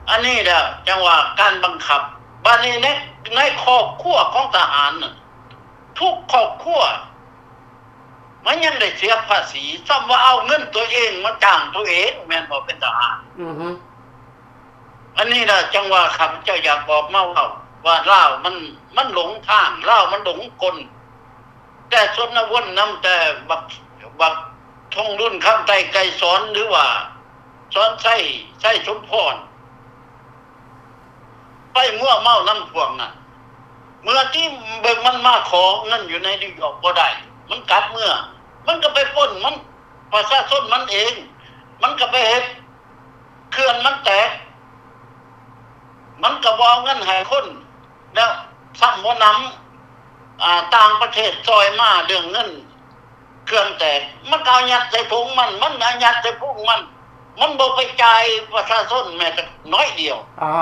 ອັນນີ້ແຫຼະຈັ່ງວ່າການບັງຄັບ. ບາດນີ້ໃນ ໃນຄອບຄົວຂອງທະຫານນັ້ນ ທຸກຄອບຄົວ ມັນຍັງໄດ້ເສຍພາສີ ຊ້ຳວ່າເອົາເງິນຕົວເອງມາຈ້າງຕົວເອງ ແມ່ນບໍ່ ເປັນທະຫານ? ອືຮຶ ອັນນີ້ລະ ຈັ່ງວ່າຂ້າພະເຈົ້າຢາກອອກມາເວົ້າວ່າ ລາວມັນ ມັນຫຼົງທາງ ລາວມັນຫຼົງກົນ ແຕ່ຊົນນະວົນນຳແຕ່ບັກ ບັກທອງລຸນ ຄຳໄຕ ໄກສອນ ຫຼືວ່າສອນໄຊ ໄຊສົມພອນ ໄປມົວເມົານຳພວກນັ້ນ. ເມື່ອທີ່ເບິ່ງມັນມາຂໍເງິນຢູ່ໃນນິວຢອກບໍ່ໄດ້ ມັນກັບເມືອ ມັນກໍໄປປຸ້ນມັນ ປະຊາຊົນມັນເອງ ມັນກໍໄປເຮັດເຂື່ອນມັນແຕກ ມັນກໍບໍ່ເອົາເງິນໃຫ້ຄົນ ແລ້ວຊ້ຳຫົວໜຳ ອາ ຕ່າງປະເທດຊ່ອຍມາເລື່ອງເງິນ ເຄື່ອງແຕກ ມັນກໍເອົາຍັດໃສ່ຖົງມັນ ມັນເອົາຍັດໃສ່ພຸງມັນ ມັນບໍ່ໄປຈ່າຍປະຊາຊົນແມ້ແຕ່ໜ້ອຍດຽວ ອາ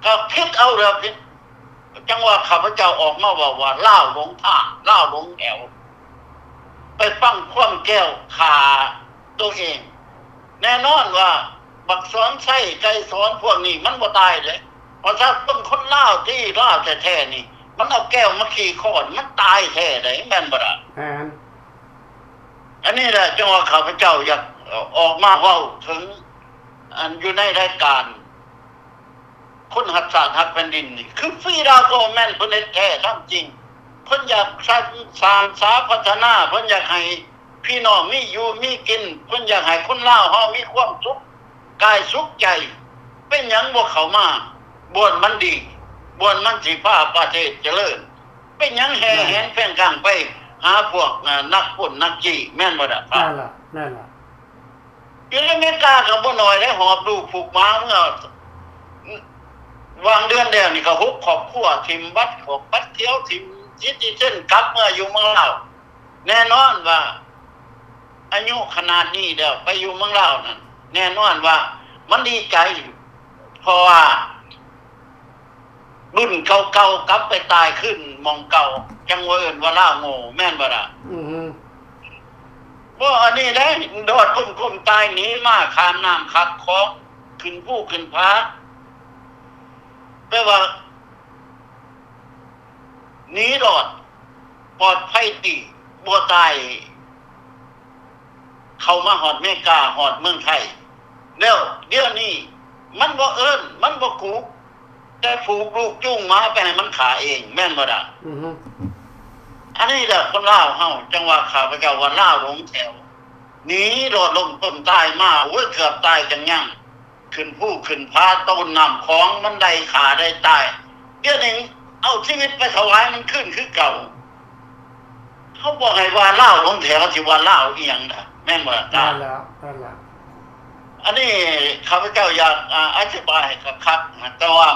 ກໍຜິດເອົາແລ້ວ ຜິດ. ຈັ່ງວ່າຂ້າພະເຈົ້າອອກມາເວົ້າວ່າ ລາວຫຼົງທາງ ລາວຫຼົງແອວ ໄປຟັງຄວາມແກ້ວຂ້າໂຕເອງ. ແນ່ນອນວ່າບັກສອນໄຊ ໄກສອນ ພວກນີ້ມັນບໍ່ຕາຍເດ້. ປະຊາຊົນຄົນລາວທີ່ລາວແທ້ໆນີ້ ມັນເອົາແກ້ວມາຂີ່ຄ້ອນ ມັນຕາຍແທ້ໃດ໋ ແມ່ນບໍ່ລະ? ແມ່ນ. ອັນນີ້ແຫຼະ ຈັ່ງວ່າຂ້າພະເຈົ້າຢາກອອກມາເວົ້າເຖິງ ອັນຢູ່ໃນລາຍການ ຄົນຮັກຊາດຮັກແຜ່ນດິນນີ້ ຄືຟຣີດາວກໍແມ່ນ ເພິ່ນເຮັດແທ້ທຳຈິງ ເພິ່ນຢາກສ້າງ ສ້າງສາພັດທະນາ ເພິ່ນຢາກໃຫ້ພີ່ນ້ອງມີຢູ່ມີກິນ ເພິ່ນຢາກໃຫ້ຄົນລາວເຮົາມີຄວາມສຸກກາຍສຸກໃຈ. ເປັນຫຍັງບໍ່ເຂົ້າມາບ່ອນມັນດີ ບ່ອນມັນຊິພາປະເທດຈະເລີນ? ເປັນຫຍັງແຫ່ແຫນແຟງກາງໄປຫາພວກ ອາ ນັກປຸ້ນນັກຈີ້ ແມ່ນບໍ່ລະ? ນັ້ນລະ ນັ້ນລະ. ຢູ່ໃນອາເມລິກາກໍບໍ່ໜ້ອຍເດ້ ຫອບລູກຜູກໝາເມືອ ຫວ່າງເດືອນແລ້ວນີ້ກໍຫົກຄອບຄົວ ຖິ້ມບັດຂອງບັດຂຽວ ຖິ້ມຊິດຕິເຊັນ ກັບເມືອຢູ່ເມືອງລາວ. ແນ່ນອນວ່າອາຍຸຂະໜາດນີ້ແລ້ວ ໄປຢູ່ເມືອງລາວນັ້ນ ແນ່ນອນວ່າມັນດີໃຈ ເພາະວ່າ ລຸ້ນເກົ່າໆກັບໄປຕາຍຄືນໝ່ອງເກົ່າ ຈັ່ງວ່າເອີ້ນວ່າລາວໂງ່ ແມ່ນບໍ່ລະ? ອືຮຶ ບໍ່ ອັນນີ້ເດ້ ດອດກົ້ມໆຕາຍໜີມາ ຂ້າມນ້ຳຂ້າມຂອງ ຂຶ້ນພູຂຶ້ນຜາ ແປວ່າໜີລອດ ປອດໄພດີ. ບໍ່ຕາຍ ເຂົ້າມາຮອດເມກາ ຮອດເມືອງໄທ ແລ້ວດຽວນີ້ມັນບໍ່ເອີ້ນ ມັນບໍ່ກຸກ ແຕ່ຜູກລູກຈູງໝາໄປໃຫ້ມັນຂ້າເອງ ແມ່ນບໍ່ລະ? ອືຮຶ ອັນນີ້ແຫຼະຄົນລາວເຮົາ ຈັ່ງວ່າຂ້າພະເຈົ້າວ່າລາວຫຼົງແຖວ ໜີໂລດລົ້ມຕົ້ມຕາຍມາ ໂອ້ຍ ເກືອບຕາຍຈັ່ງຍັງ ຂຶ້ນພູຂຶ້ນຜາໂຕນນ້ຳຂອງ ມັນໄດ້ຂ້າໄດ້ຕາຍ ດຽວນີ້ເອົາຊີວິດໄປຖວາຍມັນຄືນຄືເກົ່າ. ເຮົາບໍ່ໃຫ້ວ່າລາວຫຼົງແຖວ ຊິວ່າລາວອີ່ຫຍັງລະ ແມ່ນບໍ່ລະ? ນັ້ນແຫຼະ ນັ້ນແຫຼະ ອັນນີ້ຂ້າພະເຈົ້າຢາກ ອາ ອະທິບາຍໃຫ້ຄັກໆ ແຕ່ວ່າ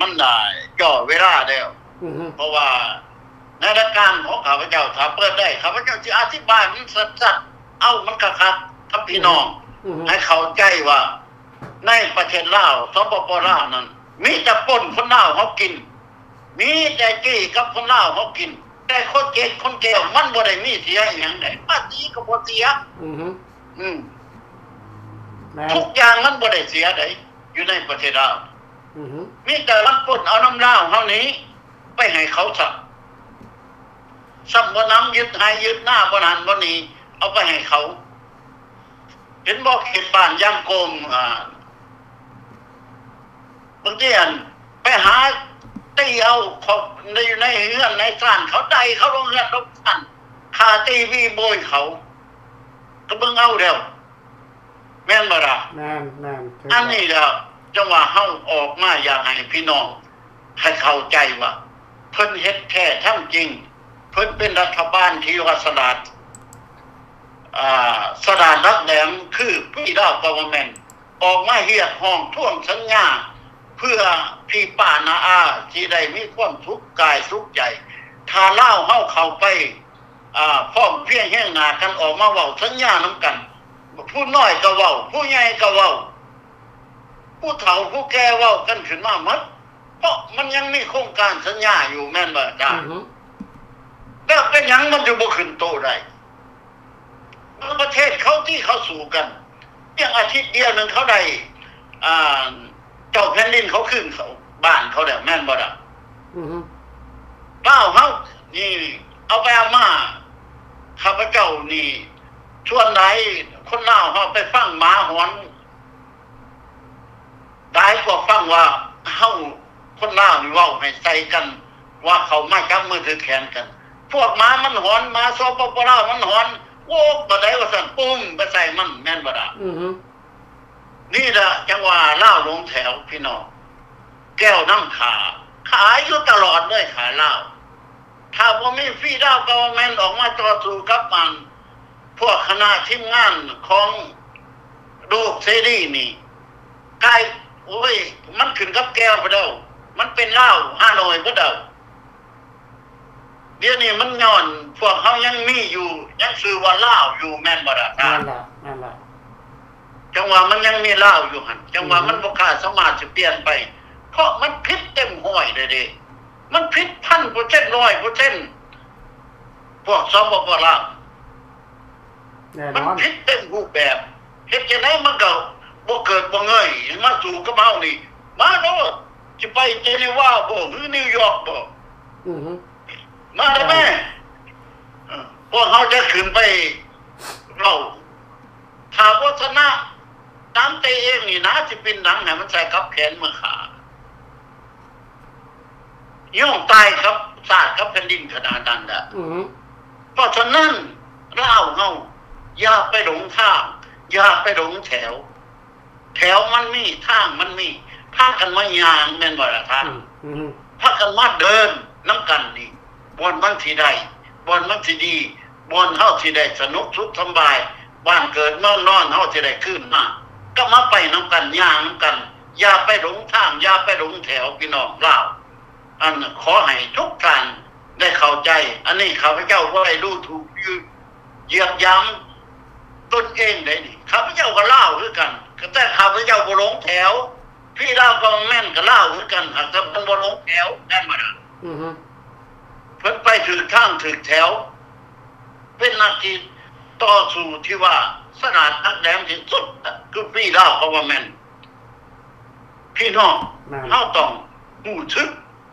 ມັນໄດ້ເຈາະເວລາແລ້ວ ອືຮຶ ເພາະວ່າໃນລາຍການຂອງຂ້າພະເຈົ້າ ຖ້າເປີດໄດ້ ຂ້າພະເຈົ້າຊິອະທິບາຍມັນຊັດໆ ເອົາມັນຄັກໆ ກັບພີ່ນ້ອງ ອືຮຶ ໃຫ້ເຂົ້າໃຈວ່າ ໃນປະເທດລາວ ສປປ ລາວນັ້ນ ມີແຕ່ປຸ້ນຄົນລາວເຮົາກິນ ມີແຕ່ຈີ້ກັບຄົນລາວເຮົາກິນ ແຕ່ຄົນເຈັດຄົນແກ້ວມັນບໍ່ໄດ້ມີເສຍອີ່ຫຍັງໃດ ພາສີກໍບໍ່ເສຍ ອືຮຶ ອືມ ແມ່ນ ທຸກຢ່າງມັນບໍ່ໄດ້ເສຍໃດ ຢູ່ໃນປະເທດລາວ ອືຮຶ ມີແຕ່ມັນປຸ້ນເອົານຳລາວເຮົານີ້ ໄປໃຫ້ເຂົາຊະ ຊ້ຳບໍ່ນຳ ຍຶດໄຮ່ຍຶດນາບ່ອນຫັ້ນບ່ອນນີ້ ເອົາໄປໃຫ້ເຂົາ ເຫັນບໍ່ ເຂດບ້ານຢາມໂກມ ອ່າ ບາງທີ ອັນ ໄປຫາຕີເອົາ ເຂົາໃນ ຢູ່ໃນເຮືອນໃນຊານ ເຂົາໄດ້ເຂົາລົງເຮືອນລົງຊານ ຂ້າຕີວີໂບຍເຂົາ ກໍເບິ່ງເອົາແລ້ວ ແມ່ນບໍ່ລະ? ແມ່ນ ແມ່ນ ຖືກ ອັນນີ້ລະ ຈັ່ງວ່າເຮົາອອກມາຢາກໃຫ້ພີ່ນ້ອງໃຫ້ເຂົ້າໃຈວ່າ ເພິ່ນເຮັດແທ້ທຳຈິງ ເພິ່ນເປັນລັດຖະບານທີ່ວ່າສະຫຼາດ ອ່າ ສະຫຼາດຫຼັກແຫຼມ ຄື Free Lao Government ອອກມາຮຽກຮ້ອງທວງສັນຍາ ເພື່ອພີ່ປ້ານ້າອາຊິໄດ້ມີຄວາມສຸກກາຍສຸກໃຈ. ຖ້າລາວເຮົາເຂົ້າໄປ ອ່າ ພ້ອມພຽງຮຽງໜ້າກັນ ອອກມາເວົ້າສັນຍານຳກັນ, ຜູ້ນ້ອຍກໍເວົ້າ ຜູ້ໃຫຍ່ກໍເວົ້າ ຜູ້ເຖົ້າຜູ້ແກ່ເວົ້າກັນຂຶ້ນມາໝົດ ເພາະມັນຍັງມີໂຄງການສັນຍາຢູ່ ແມ່ນບໍ່ອາຈານ? ອືຮຶ ແລ້ວເປັນຫຍັງມັນຈຶ່ງບໍ່ຂຶ້ນໂຕະໄດ້? ເບິ່ງປະເທດເຂົາຕິ ເຂົາສູ້ກັນ ພຽງອາທິດດຽວໜຶ່ງເຂົາໄດ້ ອ່າ ເຈົ້າແຜ່ນດິນເຂົາຄືນເຂົາ ບ້ານເຂົາແລ້ວ ແມ່ນບໍ່ລະ? ອືຮຶ ລາວເຮົານີ້ ເອົາໄປເອົາມາ ຂ້າພະເຈົ້ານີ້ ສ່ວນຫຼາຍຄົນລາວເຮົາໄປຟັງໝາຫອນ ຫຼາຍກວ່າຟັງວ່າເຮົາຄົນລາວນີ້ເວົ້າໃຫ້ໃສ່ກັນ ວ່າເຂົ້າມາຈັບມືຖືກແຂນກັນ. ພວກໝາມັນຫອນ ໝາ ສປປ ລາວ ມັນຫອນ ໂອ້ ບໍ່ໄດ້ວ່າຊັ້ນ ປຸ້ມໄປໃສ່ມັນ ແມ່ນບໍ່ລະ? ອືຮຶ ນີ້ລະ ຈັ່ງວ່າລາວຫຼົງແຖວພີ່ນ້ອງ ແກ້ວນ້ຳຂ້າ ຂ້າຢູ່ຕະຫຼອດເລີຍ ຂ້າລາວ. ຖ້າບໍ່ມີ Free Lao Government ອອກມາຕໍ່ສູ້ກັບອັນ ພວກຄະນະທີມງານຂອງໂລກເສລີນີ້ ກາຍ ໂອ້ຍ ມັນຂຶ້ນກັບແກ້ວພຸ້ນແລ້ວ ມັນເປັນລາວຮາໂນ້ຍເບິດແລ້ວ. ດຽວນີ້ມັນຍ້ອນພວກເຮົາຍັງມີຢູ່ ຍັງຊື່ວ່າລາວຢູ່ ແມ່ນບໍ່ລະທ່ານ? ນັ້ນລະ ນັ້ນລະ ຈັ່ງວ່າມັນຍັງມີລາວຢູ່ຫັ້ນ ຈັ່ງວ່າມັນບໍ່ກ້າສາມາດຊິປ່ຽນໄປ ເພາະມັນຜິດເຕັມຮ້ອຍເດ້ ມັນຜິດພັນເປີເຊັນ ຮ້ອຍເປີເຊັນ ພວກ ສປປ ລາວ ແນ່ນອນ ມັນຜິດເຕັມຮູບແບບ ເຮັດຈັ່ງໃດມັນກໍບໍ່ເກີດບໍ່ເງີຍ ມາສູ້ກັບເຮົານີ້ ມາໂລດ ຊິໄປເຈນີວາບໍ ຫຼື ນິວຢອກບໍ ອືຮຶ ມາແລ້ວແມ່ ເອີ ພວກເຮົາຈະຂຶ້ນໄປເວົ້າ ຖ້າບໍ່ຊະນະຕາມເຕເອງນີ້ນາ ຊິປິ່ນຫຼັງໃຫ້ມັນໃສ່ກັບແຂນເມືອຂ້າ ຍອມຕາຍກັບຊາດກັບແຜ່ນດິນຂະໜາດນັ້ນແຫຼະ. ອືມ ເພາະສະນັ້ນ ລາວເຮົາຢ່າໄປຫຼົງທາງ ຢ່າໄປຫຼົງແຖວ ແຖວມັນມີ ທາງມັນມີ ພາກັນມາຍ່າງ ແມ່ນບໍ່ລະທ່ານ? ອືມ ອືມ ພາກັນມາເດີນນຳກັນນີ້ ບ່ອນມັນຊິໄດ້ ບ່ອນມັນຊິດີ ບ່ອນເຮົາຊິໄດ້ສະໜຸກສຸກສຳບາຍ ບ້ານເກີດເມືອງນອນເຮົາຊິໄດ້ຄືນມາ ກໍມາໄປນຳກັນ ຍ່າງນຳກັນ ຢ່າໄປຫຼົງທາງ ຢ່າໄປຫຼົງແຖວ ພີ່ນ້ອງລາວ. ອັນ ຂໍໃຫ້ທຸກທ່ານໄດ້ເຂົ້າໃຈ ອັນນີ້ຂ້າພະເຈົ້າບໍ່ໄດ້ດູຖູກ ຢຽບຢາມຕົນເອງໄດ໋ນີ້ ຂ້າພະເຈົ້າກໍລາວຄືກັນ ແຕ່ຂ້າພະເຈົ້າບໍ່ຫຼົງແຖວ ພີ່ລາວກໍແມ່ນກໍລາວຄືກັນ ຫາກແຕ່ເພິ່ນບໍ່ຫຼົງແຖວ ແມ່ນບໍ່ລະ? ອືຮຶ ເພິ່ນໄປຖືກທາງຖືກແຖວ ເປັນນັກທີ່ຕໍ່ສູ້ທີ່ວ່າສະຫຼາດຫຼັກແຫຼມທີ່ສຸດ ຄືພີ່ລາວກໍວ່າແມ່ນ ພີ່ນ້ອງ ແມ່ນ ເຮົາຕ້ອງຮູ້ສຶກ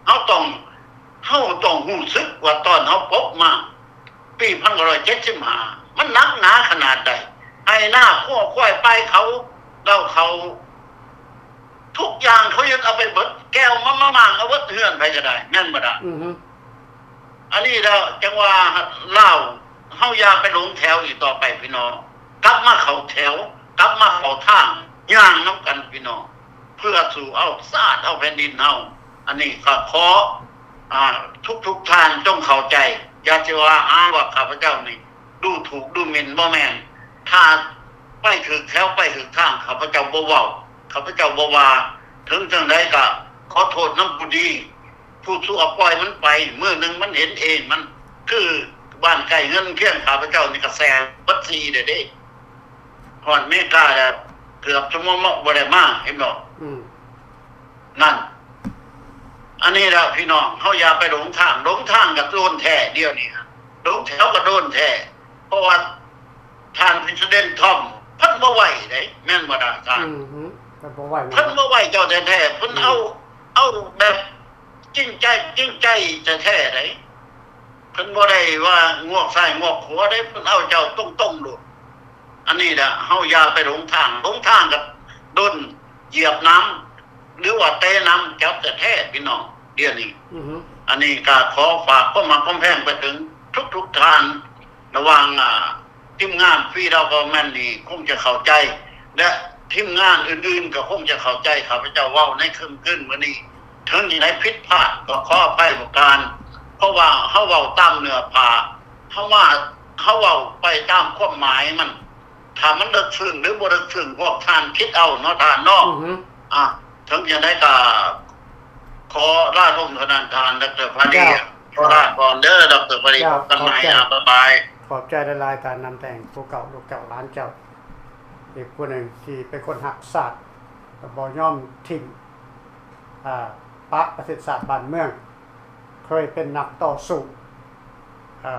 ເຮົາຕ້ອງ ເຮົາຕ້ອງຮູ້ສຶກວ່າຕອນເຮົາປົກມາ ປີພັນເກົ້າຮ້ອຍເຈັດສິບຫ້າ ມັນໜັກໜາຂະໜາດໃດ? ໄຮ່ນາ ຄອຄວາຍ ປາຍເຂົາ ເລົາເຂົາ ທຸກຢ່າງເຂົາຍຶດເອົາໄປເບິດ, ແກ້ວມາ ມາມ້າງເອົາເບິດເຮືອນໃຜກໍໄດ້ ແມ່ນບໍ່ດາ? ອືຮຶ ອັນນີ້ແຫຼະ ຈັ່ງວ່າລາວເຮົາຢ່າໄປຫຼົງແຖວອີກຕໍ່ໄປພີ່ນ້ອງ, ກັບມາເຂົ້າແຖວ, ກັບມາເຂົ້າທາງ, ຍ່າງນຳກັນພີ່ນ້ອງ ເພື່ອສູ້ເອົາຊາດເອົາແຜ່ນດິນເຮົາ. ອັນນີ້ກໍຂໍ ອາ ທຸກໆທ່ານຈົ່ງເຂົ້າໃຈ, ຢ່າຊິວ່າຫາວ່າຂ້າພະເຈົ້ານີ້ ດູຖູກດູໝິ່ນ ບໍ່ແມ່ນ. ຖ້າໄປຖືກແຖວໄປຖືກທາງ ຂ້າພະເຈົ້າບໍ່ເວົ້າ, ຂ້າພະເຈົ້າບໍ່ວ່າ. ເຖິງຈັ່ງໃດກໍຂໍໂທດນຳຜູ້ດີ, ຜູ້ຊົ່ວປ່ອຍມັນໄປ, ມື້ໜຶ່ງມັນເຫັນເອງ. ມັນຄືບ້ານໃກ້ເຮືອນຄຽງຂ້າພະເຈົ້ານີ້ກໍແຊງເບິດສີ່ແລ້ວເດ້, ຮອດເມກາແລ້ວ ເກືອບຊົ່ວໂມງບໍ່ໄດ້ມາ ເຫັນບໍ່? ອືມ ນັ້ນ ອັນນີ້ລະພີ່ນ້ອງ ເຮົາຢ່າໄປຫຼົງທາງ, ຫຼົງທາງກໍໂດນແທ້ດຽວນີ້, ຫຼົງແຖວກໍໂດນແທ້. ເພາະວ່າທ່ານ President Trump ເພິ່ນບໍ່ໄຫວເດ້ ແມ່ນບໍ່ດາທ່ານ? ອືຮຶ ເພິ່ນບໍ່ໄຫວ ເພິ່ນບໍ່ໄຫວເຈົ້າແທ້ໆ, ເພິ່ນເອົາ ອືມ ເອົາແບບຈິງໃຈ ຈິງໃຈແທ້ໆເດ້, ເພິ່ນບໍ່ໄດ້ວ່າງວກຊ້າຍງວກຂວາເດ້, ເພິ່ນເອົາເຈົ້າຕົງໆໂລດ. ອັນນີ້ລະ ເຮົາຢ່າໄປຫຼົງທາງ, ຫຼົງທາງກໍໂດນຢຽບນຳ ຫຼືວ່າເຕະນຳ ຈັບແທ້ໆ ພີ່ນ້ອງ ດຽວນີ້. ອືຮຶ ອັນນີ້ກໍຂໍຝາກຄວາມຮັກຄວາມແພງໄປເຖິງທຸກໆທ່ານ, ລະຫວ່າງ ອາ ທີມງານ Free Lao Government ນີ້ຄົງຈະເຂົ້າໃຈ ແລະ ທີມງານອື່ນໆກໍຄົງຈະເຂົ້າໃຈ ຂ້າພະເຈົ້າເວົ້າໃນຄ່ຳຄືນມື້ນີ້. ເຖິງຈະໄດ້ຜິດພາດກໍຂໍອະໄພປະການ, ເພາະວ່າເຮົາເວົ້າຕາມເນື້ອຜ້າ, ເຮົາວ່າ ເຮົາເວົ້າໄປຕາມຄວາມໝາຍມັນ. ຖ້າມັນເລິກເຊິ່ງ ຫຼື ບໍ່ເລິກເຊິ່ງ ພວກທ່ານຄິດເອົາເນາະທ່ານເນາະ. ອືຮຶ ອາ ເຖິງຈັ່ງໃດກໍຂໍລາລົງເທົ່ານັ້ນ ທ່ານ ດຣ. ພາດີ. ເຈົ້າ ຂໍລາກ່ອນເດີ ດຣ. ພາດີ. ເຈົ້າ ພົບກັນໃໝ່. ຂອບໃຈ. ອາ ບາຍບາຍ. ຂອບໃຈຫຼາຍໆ ທ່ານນຳແຕ່ງ ຜູ້ເກົ່າ ລູກເຈົ້າ ຫຼານເຈົ້າ ອີກຜູ້ໜຶ່ງທີ່ເປັນຄົນຮັກຊາດ ແລະ ບໍ່ຍອມຖິ້ມ ອາ ປະປະເທດຊາດບ້ານເມືອງ. ເຄີຍເປັນນັກຕໍ່ສູ້ ເອີ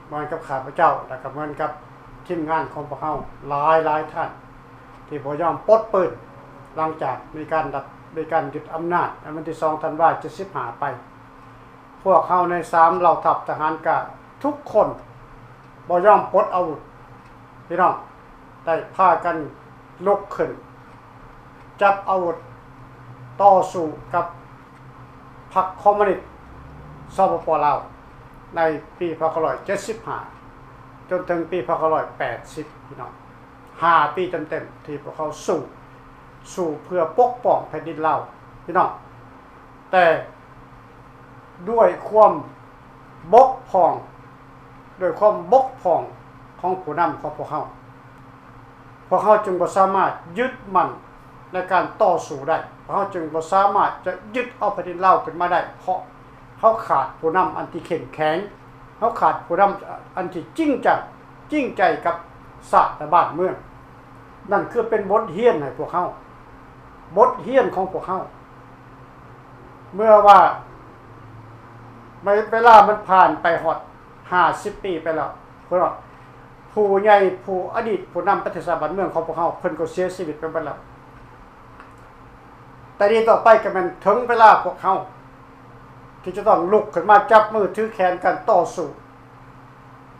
ເໝືອນກັບຂ້າພະເຈົ້າ ແລະ ກໍເໝືອນກັບທີມງານຂອງພວກເຮົາຫຼາຍໆທ່ານ ທີ່ບໍ່ຍອມປົດປືນ ຫຼັງຈາກມີການດັດ ມີການຍຶດອຳນາດໃນວັນທີສອງທັນວາເຈັດສິບຫ້າໄປ. ພວກເຮົາໃນສາມເຫຼົ່າທັບທະຫານການທຸກຄົນບໍ່ຍອມປົດອາວຸດ ພີ່ນ້ອງ ໄດ້ພາກັນລຸກຂຶ້ນ ຈັບອາວຸດຕໍ່ສູ້ກັບພັກຄອມມູນິດ ສປປ ລາວ ໃນປີພັນເກົ້າຮ້ອຍເຈັດສິບຫ້າ ຈົນເຖິງປີພັນເກົ້າຮ້ອຍແປດສິບ ພີ່ນ້ອງ, ຫ້າປີເຕັມໆ ທີ່ພວກເຮົາສູ້, ສູ້ເພື່ອປົກປ້ອງແຜ່ນດິນລາວ ພີ່ນ້ອງ. ແຕ່ດ້ວຍຄວາມບົກຜ່ອງ, ດ້ວຍຄວາມບົກຜ່ອງຂອງຜູ້ນຳຂອງພວກເຮົາ, ພວກເຮົາຈຶ່ງບໍ່ສາມາດຍຶດໝັ້ນໃນການຕໍ່ສູ້ໄດ້, ພວກເຮົາຈຶ່ງບໍ່ສາມາດຈະຍຶດເອົາແຜ່ນດິນລາວຂຶ້ນມາໄດ້, ເພາະເຮົາຂາດຜູ້ນຳອັນທີ່ເຂັ້ມແຂງ, ເຮົາຂາດຜູ້ນຳອັນທີ່ຈິງຈັງ, ຈິງໃຈກັບຊາດ ແລະ ບ້ານເມືອງ. ນັ້ນຄືເປັນບົດຮຽນໃຫ້ພວກເຮົາ, ບົດຮຽນຂອງພວກເຮົາ. ເມື່ອວ່າ ເວລາມັນຜ່ານໄປຮອດຫ້າສິບປີໄປແລ້ວ, ພວກເຮົາ ຜູ້ໃຫຍ່ ຜູ້ອະດີດຜູ້ນຳປະເທດຊາດບ້ານເມືອງຂອງພວກເຮົາ ເພິ່ນກໍເສຍຊີວິດໄປເບິດແລ້ວ. ແຕ່ນີ້ຕໍ່ໄປກໍແມ່ນເຖິງເວລາພວກເຮົາ ທີ່ຈະຕ້ອງລຸກຂຶ້ນມາຈັບມືຖືແຂນກັນຕໍ່ສູ້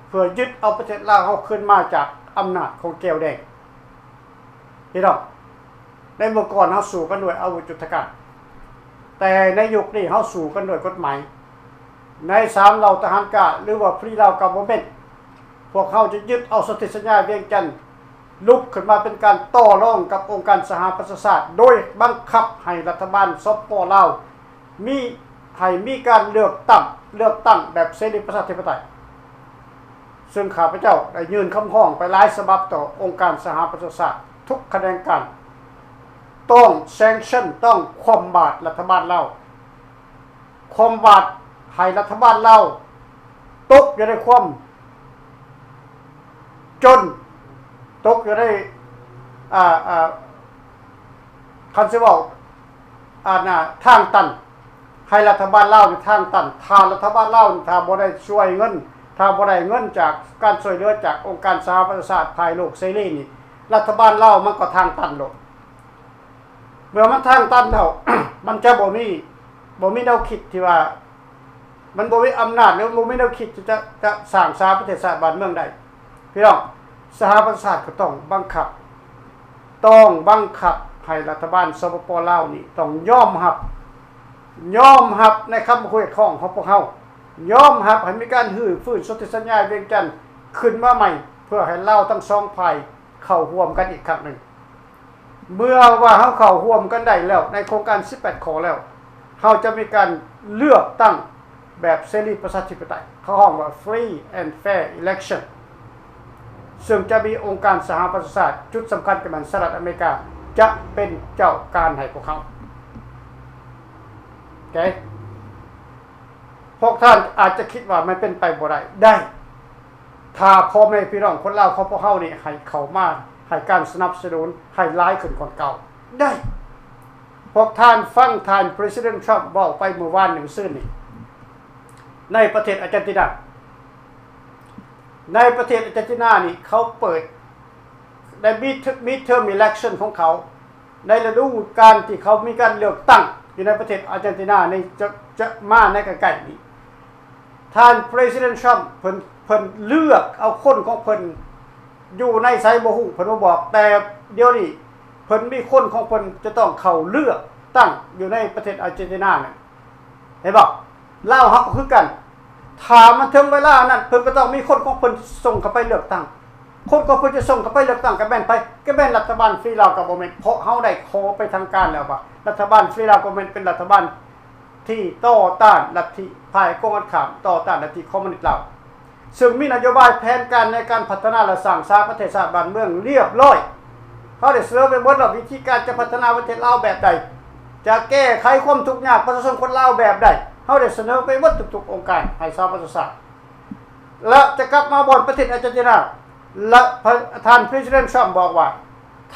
ເພື່ອຍຶດເອົາປະເທດລາວເຮົາຄືນມາຈາກອຳນາດຂອງແກວແດງ. ພີ່ນ້ອງ, ໃນເມື່ອກ່ອນເຮົາສູ້ກັນດ້ວຍອາວຸດຍຸດທະການ, ແຕ່ໃນຍຸກນີ້ເຮົາສູ້ກັນດ້ວຍກົດໝາຍ. ໃນສາມເຫຼົ່າທະຫານກ້າ ຫຼືວ່າ Free Lao Government ພວກເຮົາຈະຍຶດເອົາສົນທິສັນຍາວຽງຈັນ ລຸກຂຶ້ນມາເປັນການຕໍ່ລອງກັບອົງການສະຫະປະຊາຊາດ ໂດຍບັງຄັບໃຫ້ລັດຖະບານ ສປປ ລາວ ມີ ໃຫ້ມີການເລືອກຕັ້ງ, ເລືອກຕັ້ງແບບເສລີປະຊາທິປະໄຕ, ເຊິ່ງຂ້າພະເຈົ້າໄດ້ຍື່ນຄຳຮ້ອງໄປຫຼາຍສະບັບຕໍ່ອົງການສະຫະປະຊາຊາດທຸກຂະແໜງການ, ຕ້ອງ sanction ຕ້ອງຄວ່ຳບາດລັດຖະບານລາວ, ຄວ່ຳບາດໃຫ້ລັດຖະບານລາວຕົກຢູ່ໃນຄວາມ ຈົນ, ຕົກຢູ່ໃນ ອ່າ ອ່າ ຄັນຊິເວົ້າ ອັນນ່າ ທາງຕັນ, ໃຫ້ລັດຖະບານລາວນີ້ທາງຕັນ. ຖ້າລັດຖະບານລາວນີ້ ຖ້າບໍ່ໄດ້ຊ່ວຍເງິນ, ຖ້າບໍ່ໄດ້ເງິນຈາກການຊ່ວຍເຫຼືອຈາກອົງການສະຫະປະຊາຊາດ ຝ່າຍໂລກເສລີນີ້, ລັດຖະບານລາວມັນກໍທາງຕັນໂລດ. ເມື່ອມັນທາງຕັນແລ້ວ ມັນຈະບໍ່ມີ, ບໍ່ມີແນວຄິດທີ່ວ່າ ມັນບໍ່ມີອຳນາດ ຫຼືບໍ່ມີແນວຄິດທີ່ຈະ ຈະສ້າງສາປະເທດຊາດບ້ານເມືອງໄດ້. ພີ່ນ້ອງ, ສະຫະປະຊາຊາດກໍຕ້ອງບັງຄັບ, ຕ້ອງບັງຄັບໃຫ້ລັດຖະບານ ສປປ ລາວນີ້ຕ້ອງຍອມຮັບ, ຍອມຮັບໃນຄຳຮຽກຮ້ອງຂອງພວກເຮົາ, ຍອມຮັບໃຫ້ມີການຮື້ຟື້ນສົນທິສັນຍາວຽງຈັນຂຶ້ນມາໃໝ່ ເພື່ອໃຫ້ລາວທັງສອງຝ່າຍເຂົ້າຮ່ວມກັນອີກຄັ້ງໜຶ່ງ. ເມື່ອວ່າເຮົາເຂົ້າຮ່ວມກັນໄດ້ແລ້ວໃນໂຄງການສິບແປດຂໍ້ແລ້ວ, ເຮົາຈະມີການເລືອກຕັ້ງແບບເສລີປະຊາທິປະໄຕ, ເຂົາຮ້ອງວ່າ Free and Fair Election, ເຊິ່ງຈະມີອົງການສະຫະປະຊາຊາດ, ຈຸດສຳຄັນກໍແມ່ນສະຫະລັດອາເມລິກາຈະເປັນເຈົ້າການໃຫ້ພວກເຮົາ. ໂອເຄ? ພວກທ່ານອາດຈະຄິດວ່າມັນເປັນໄປບໍ່ໄດ້. ໄດ້. ຖ້າພໍ່ແມ່ພີ່ນ້ອງຄົນລາວຂອງພວກເຮົານີ້ໃຫ້ເຂົ້າມາໃຫ້ການສະໜັບສະໜູນໃຫ້ຫຼາຍຂຶ້ນກວ່າເກົ່າໄດ້. ພວກທ່ານຟັງທ່ານ President Trump ເວົ້າໄປມື້ວານນີ້ ມື້ຊືນນີ້ ໃນປະເທດອາເຈນຕິນາ. ໃນປະເທດອາເຈນຕິນານີ້ ເຂົາເປີດ ໄດ້ມີ midterm election ຂອງເຂົາ ໃນລະດູການທີ່ເຂົາມີການເລືອກຕັ້ງຢູ່ໃນປະເທດອາເຈນຕິນາໃນ ຈະ ຈະມາໃນໃກ້ໆນີ້. ທ່ານ President Trump ເພິ່ນ ເພິ່ນເລືອກເອົາຄົນຂອງເພິ່ນຢູ່ໃນໃສບໍ່ຮູ້ ເພິ່ນບໍ່ບອກ, ແຕ່ດຽວນີ້ເພິ່ນມີຄົນຂອງເພິ່ນຈະຕ້ອງເຂົ້າເລືອກຕັ້ງຢູ່ໃນປະເທດອາເຈນຕິນານັ້ນ. ເຫັນບໍ່? ລາວເຮົາກໍຄືກັນ. ຖ້າມັນເຖິງເວລານັ້ນ ເພິ່ນກໍຕ້ອງມີຄົນຂອງເພິ່ນສົ່ງເຂົ້າໄປເລືອກຕັ້ງ. ຄົນຂອງເພິ່ນຈະສົ່ງເຂົ້າໄປເລືອກຕັ້ງກໍແມ່ນໃຜ? ກໍແມ່ນລັດຖະບານ Free Lao Government, ເພາະເຮົາໄດ້ຂໍໄປທາງການແລ້ວວ່າ ລັດຖະບານ Free Lao Government ເປັນລັດຖະບານທີ່ຕໍ່ຕ້ານລັດທິ ຝ່າຍກົງກັນຂ້າມ ຕໍ່ຕ້ານລັດທິຄອມມູນິດລາວ. ເຊິ່ງມີນະໂຍບາຍແຜນການໃນການພັດທະນາ ແລະ ສ້າງສາປະເທດຊາດບ້ານເມືອງລຽບລ້ອຍ. ເຮົາໄດ້ສະເໜີໄປໝົດແລ້ວ ວິທີການຈະພັດທະນາປະເທດລາວແບບໃດ, ຈະແກ້ໄຂຄວາມທຸກຍາກປະຊາຊົນຄົນລາວແບບໃດ, ເຮົາໄດ້ສະເໜີໄປໝົດທຸກໆອົງການໃຫ້ສະຫະປະຊາຊາດ ແລະ ຈະກັບມາບ່ອນປະເທດອາເຈນຕິນາ ແລະ ທ່ານ President Trump ບອກວ່າ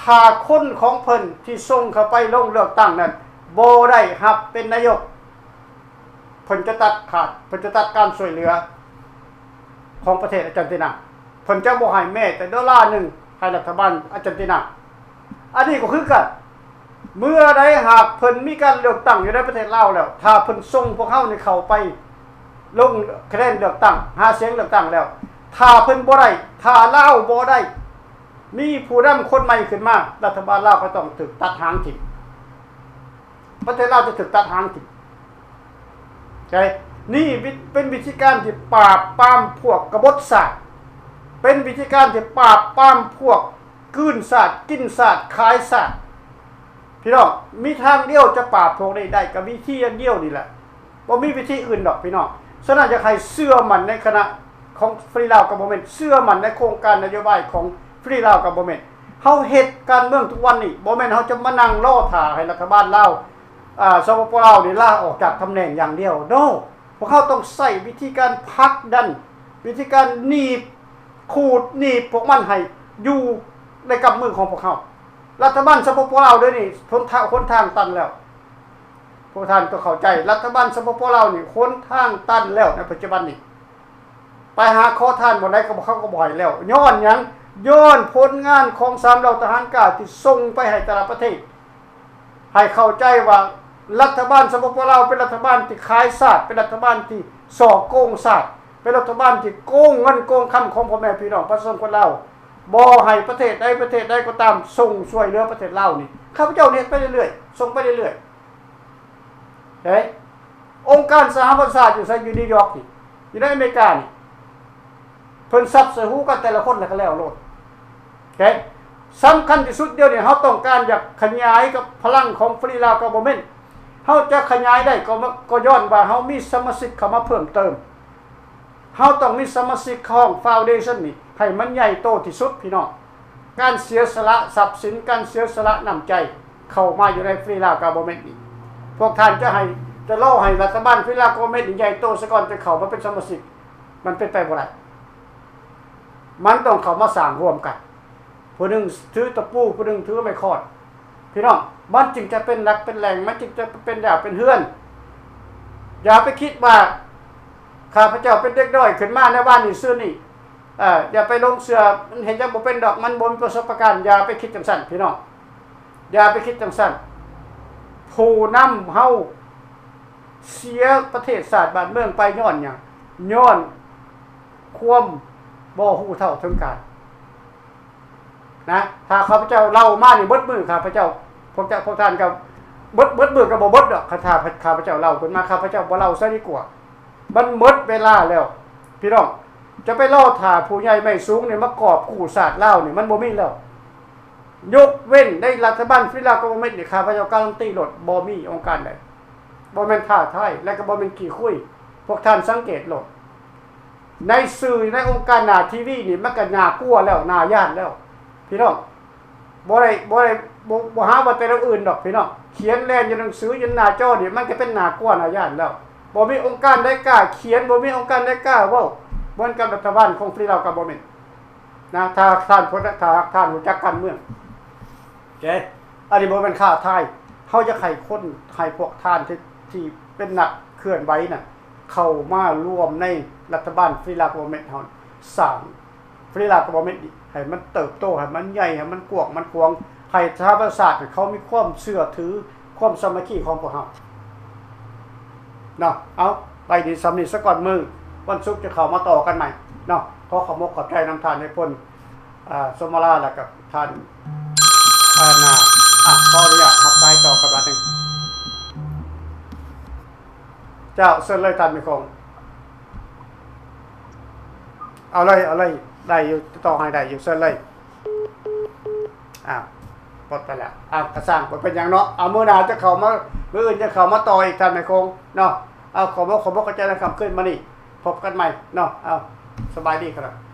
ຖ້າຄົນຂອງເພິ່ນທີ່ສົ່ງເຂົ້າໄປລົງເລືອກຕັ້ງນັ້ນບໍ່ໄດ້ຮັບເປັນນາຍົກ ເພິ່ນຈະຕັດຂາດ, ເພິ່ນຈະຕັດການຊ່ວຍເຫຼືອຂອງປະເທດອາເຈນຕິນາ, ເພິ່ນຈະບໍ່ໃຫ້ແມ້ແຕ່ໂດລາໜຶ່ງໃຫ້ລັດຖະບານອາເຈນຕິນາ. ອັນນີ້ກໍຄືກັນ, ເມື່ອໃດຫາກເພິ່ນມີການເລືອກຕັ້ງຢູ່ໃນປະເທດລາວແລ້ວ, ຖ້າເພິ່ນສົ່ງພວກເຮົານີ້ເຂົ້າໄປລົງຄະແນນເລືອກຕັ້ງ, ຫາສຽງເລືອກຕັ້ງແລ້ວ, ຖ້າເພິ່ນບໍ່ໄດ້, ຖ້າລາວບໍ່ໄດ້ມີຜູ້ນຳຄົນໃໝ່ຂຶ້ນມາ, ລັດຖະບານລາວກໍຕ້ອງຖືກຕັດຫາງຖິ້ມ. ປະເທດລາວຈະຖືກຕັດຫາງຖິ້ມ. ໃຈ ນີ້ວິ ເປັນວິທີການທີ່ປາບປາມພວກກະບົດຊາດ, ເປັນວິທີການທີ່ປາບປາມພວກກືນຊາດ, ກິນຊາດ, ຂາຍຊາດ. ພີ່ນ້ອງ, ມີທາງດຽວຈະປາບພວກນີ້ໄດ້ ກໍວິທີອັນດຽວນີ້ແຫຼະ, ບໍ່ມີວິທີອື່ນດອກພີ່ນ້ອງ. ສະນັ້ນ ຢາກໃຫ້ເຊື່ອໝັ້ນໃນຄະນະຂອງ Free Lao Government, ເຊື່ອໝັ້ນໃນໂຄງການນະໂຍບາຍຂອງ Free Lao Government. ເຮົາເຮັດການເມືອງທຸກວັນນີ້ ບໍ່ແມ່ນເຮົາຈະມານັ່ງລໍຖ້າໃຫ້ລັດຖະບານລາວ, ອາ, ສປປ ລາວນີ້ລາອອກຈາກຕຳແໜ່ງຢ່າງດຽວ. No! ພວກເຮົາຕ້ອງໃຊ້ວິທີການຜັກດັນ, ວິທີການໜີບ, ຂູດໜີບພວກມັນໃຫ້ຢູ່ໃນກຳມືຂອງພວກເຮົາ. ລັດຖະບານ ສປປ ລາວ ດຽວນີ້ຫົນທາງ, ຫົນທາງຕັນແລ້ວ. ພວກທ່ານຕ້ອງເຂົ້າໃຈ, ລັດຖະບານ ສປປ ລາວ ນີ້ຫົນທາງຕັນແລ້ວໃນປັດຈຸບັນນີ້. ໄປຫາຂໍທານບ່ອນໃດກໍບໍ່, ເຂົາກໍບໍ່ໃຫ້ແລ້ວ. ຍ້ອນຫຍັງ? ຍ້ອນຜົນງານຂອງສາມເຫຼົ່າທະຫານກ້າທີ່ສົ່ງໄປໃຫ້ແຕ່ລະປະເທດ, ໃຫ້ເຂົ້າໃຈວ່າລັດຖະບານ ສປປ ລາວ ເປັນລັດຖະບານທີ່ຂາຍຊາດ, ເປັນລັດຖະບານທີ່ສໍ້ໂກງຊາດ, ເປັນລັດຖະບານທີ່ໂກງເງິນໂກງຄຳຂອງພໍ່ແມ່ພີ່ນ້ອງປະຊາຊົນຄົນລາວ, ບໍ່ໃຫ້ປະເທດໃດປະເທດໃດກໍຕາມສົ່ງຊ່ວຍເຫຼືອປະເທດລາວນີ້. ຂ້າພະເຈົ້າເຮັດໄປເລື້ອຍໆ, ສົ່ງໄປເລື້ອຍໆ. ເອີ ອົງການສະຫະປະຊາຊາດຢູ່ໃສ? ຢູ່ນິວຢອກນີ້, ຢູ່ໃນອາເມລິການີ້. ເພິ່ນສັບໃສ່ຫູກັນແຕ່ລະຄົນແລ້ວກໍແລ້ວໂລດ. ໂອເຄ ສຳຄັນທີ່ສຸດດຽວນີ້ ເຮົາຕ້ອງການຢາກຂະຫຍາຍກັບພະລັງຂອງ Free Lao Government. ເຮົາຈະຂະຫຍາຍໄດ້ກໍ ກໍຍ້ອນວ່າເຮົາມີສະມາຊິກເຂົ້າມາເພີ່ມເຕີມ. ເຮົາຕ້ອງມີສະມາຊິກຂອງ Foundation ນີ້ໃຫ້ມັນໃຫຍ່ໂຕທີ່ສຸດ, ພີ່ນ້ອງ. ການເສຍສະຫຼະຊັບສິນ, ການເສຍສະຫຼະນ້ຳໃຈເຂົ້າມາຢູ່ໃນ Free Lao Government ນີ້. ພວກທ່ານຈະໃຫ້, ຈະລໍໃຫ້ລັດຖະບານ Free Lao Government ນີ້ໃຫຍ່ໂຕສາກ່ອນ ຈຶ່ງເຂົ້າມາເປັນສະມາຊິກ. ມັນເປັນໄປບໍ່ໄດ້. ມັນຕ້ອງເຂົ້າມາສ້າງຮ່ວມກັນ. ຜູ້ໜຶ່ງຖືຕະປູ, ຜູ້ໜຶ່ງຖືໄມ້ຄ້ອນ. ພີ່ນ້ອງ, ມັນຈຶ່ງຈະເປັນຫຼັກເປັນແຫຼ່ງ, ມັນຈຶ່ງຈະເປັນດາວເປັນເຮືອນ. ຢ່າໄປຄິດວ່າ ຂ້າພະເຈົ້າເປັນເດັກນ້ອຍຂຶ້ນມາໃນວານນີ້ຊືນນີ້, ເອີ, ຢ່າໄປຫຼົງເຊື່ອ, ມັນເຮັດຫຍັງບໍ່ເປັນດອກ, ມັນບໍ່ມີປະສົບປະການ. ຢ່າໄປຄິດຈັ່ງຊັ້ນ, ພີ່ນ້ອງ. ຢ່າໄປຄິດຈັ່ງຊັ້ນ. ຜູ້ນຳເຮົາ ເສຍປະເທດຊາດບ້ານເມືອງໄປຍ້ອນຫຍັງ? ຍ້ອນຄວາມບໍ່ຮູ້ເທົ່າເຖິງການນະ. ຖ້າຂ້າພະເຈົ້າເລົ່າມານີ້ເບິດມື້ ຂ້າພະເຈົ້າ ພວກເຈົ້າ ພວກທ່ານກໍເບິດ ເບິດມື້ກໍບໍ່ເບິດດອກ. ຄັນຖ້າຂ້າພະເຈົ້າເລົ່າຂຶ້ນມາ ຂ້າພະເຈົ້າບໍ່ເລົ່າຊະດີກວ່າ. ມັນໝົດເວລາແລ້ວ ພີ່ນ້ອງ. ຈະໄປລໍຖ້າຜູ້ໃຫຍ່ໄມ້ສູງນີ້ມາກອບກູ້ຊາດລາວນີ້ ມັນບໍ່ມີແລ້ວ. ຍົກເວັ້ນໃນລັດຖະບານ Federal Government ນີ້ ຂ້າພະເຈົ້າກາລັນຕີໂລດ ບໍ່ມີອົງການໃດ. ບໍ່ແມ່ນທ້າທາຍ ແລະກໍບໍ່ແມ່ນຂີ້ຄຸຍ. ພວກທ່ານສັງເກດໂລດ ໃນສື່ ໃນອົງການ ໜ້າທີວີນີ້ ມັນກໍໜ້າກົວແລ້ວ ໜ້າຢ້ານແລ້ວ ພີ່ນ້ອງ. ບໍ່ໄດ້ ບໍ່ໄດ້ ບໍ່ ບໍ່ຫາວ່າແຕ່ລະອື່ນດອກ ພີ່ນ້ອງ. ຂຽນແລ່ນຢູ່ໜັງສື ຢູ່ໜ້າຈໍນີ້ ມັນກໍເປັນໜ້າກົວ ໜ້າຢ້ານແລ້ວ. ບໍ່ມີອົງການໃດກ້າຂຽນ ບໍ່ມີອົງການໃດກ້າເວົ້າ ເໝືອນກັບລັດຖະບານຂອງ Federal Government ນະ. ຖ້າທ່ານ ຖ້າທ່ານຮູ້ຈັກການເມືອງ ເຈົ້ ອັນນີ້ບໍ່ແມ່ນທ້າທາຍ. ເຮົາຢາກໃຫ້ຄົນ ໃຫ້ພວກທ່ານທີ່ ທີ່ເປັນນັກເຄື່ອນໄຫວນັ້ນ ເຂົ້າມາລວມໃນລັດຖະບານ Federal Government ເຮົາ ສ້າງ Federal Government ນີ້ໃຫ້ມັນເຕີບໂຕ ໃຫ້ມັນໃຫຍ່ ໃຫ້ມັນກວ້າງ ມັນຂວາງ ໃຫ້ສະຫະປະຊາຊາດເຂົາມີຄວາມເຊື່ອຖື ຄວາມສາມັກຄີຂອງພວກເຮົາເນາະ. ເອົາ ໄວ້ດີສ່ຳນີ້ສາກ່ອນ ມື້ວັນສຸກຈະເຂົ້າມາຕໍ່ກັນໃໝ່ເນາະ. ຂໍຂອບອົກຂອບໃຈນຳທ່ານນາຍພົນ ອ່າ ສົມມາລາ ແລ້ວກໍທ່ານ ອ່າ ນາ ອ່ະ ຂໍອະນຸຍາດຮັບສາຍຕໍ່ກັນບາດໜຶ່ງ. ເຈົ້າ ເຊີນເລີຍທ່ານແມ່ຄົງ. ເອົາເລີຍ ເອົາເລີຍ ໄດ້ຢູ່ ຕິດຕໍ່ໃຫ້ໄດ້ຢູ່ ເຊີນເລີຍ. ອ້າວ ປົດໄປແລ້ວ. ອ້າວ ກະຊ່າງ ບໍ່ເປັນຫຍັງເນາະ. ເອົາ ມື້ໜ້າຈະເຂົ້າມາ ມື້ອື່ນຈະເຂົ້າມາຕໍ່ອີກ ທ່ານແມ່ຄົງເນາະ. ເອົາ ຂອບອົກຂອບໃຈໃນຄ່ຳຄືນມື້ນີ້ ພົບກັນໃໝ່ເນາະ. ເອົາ ສະບາຍດີຄັບ.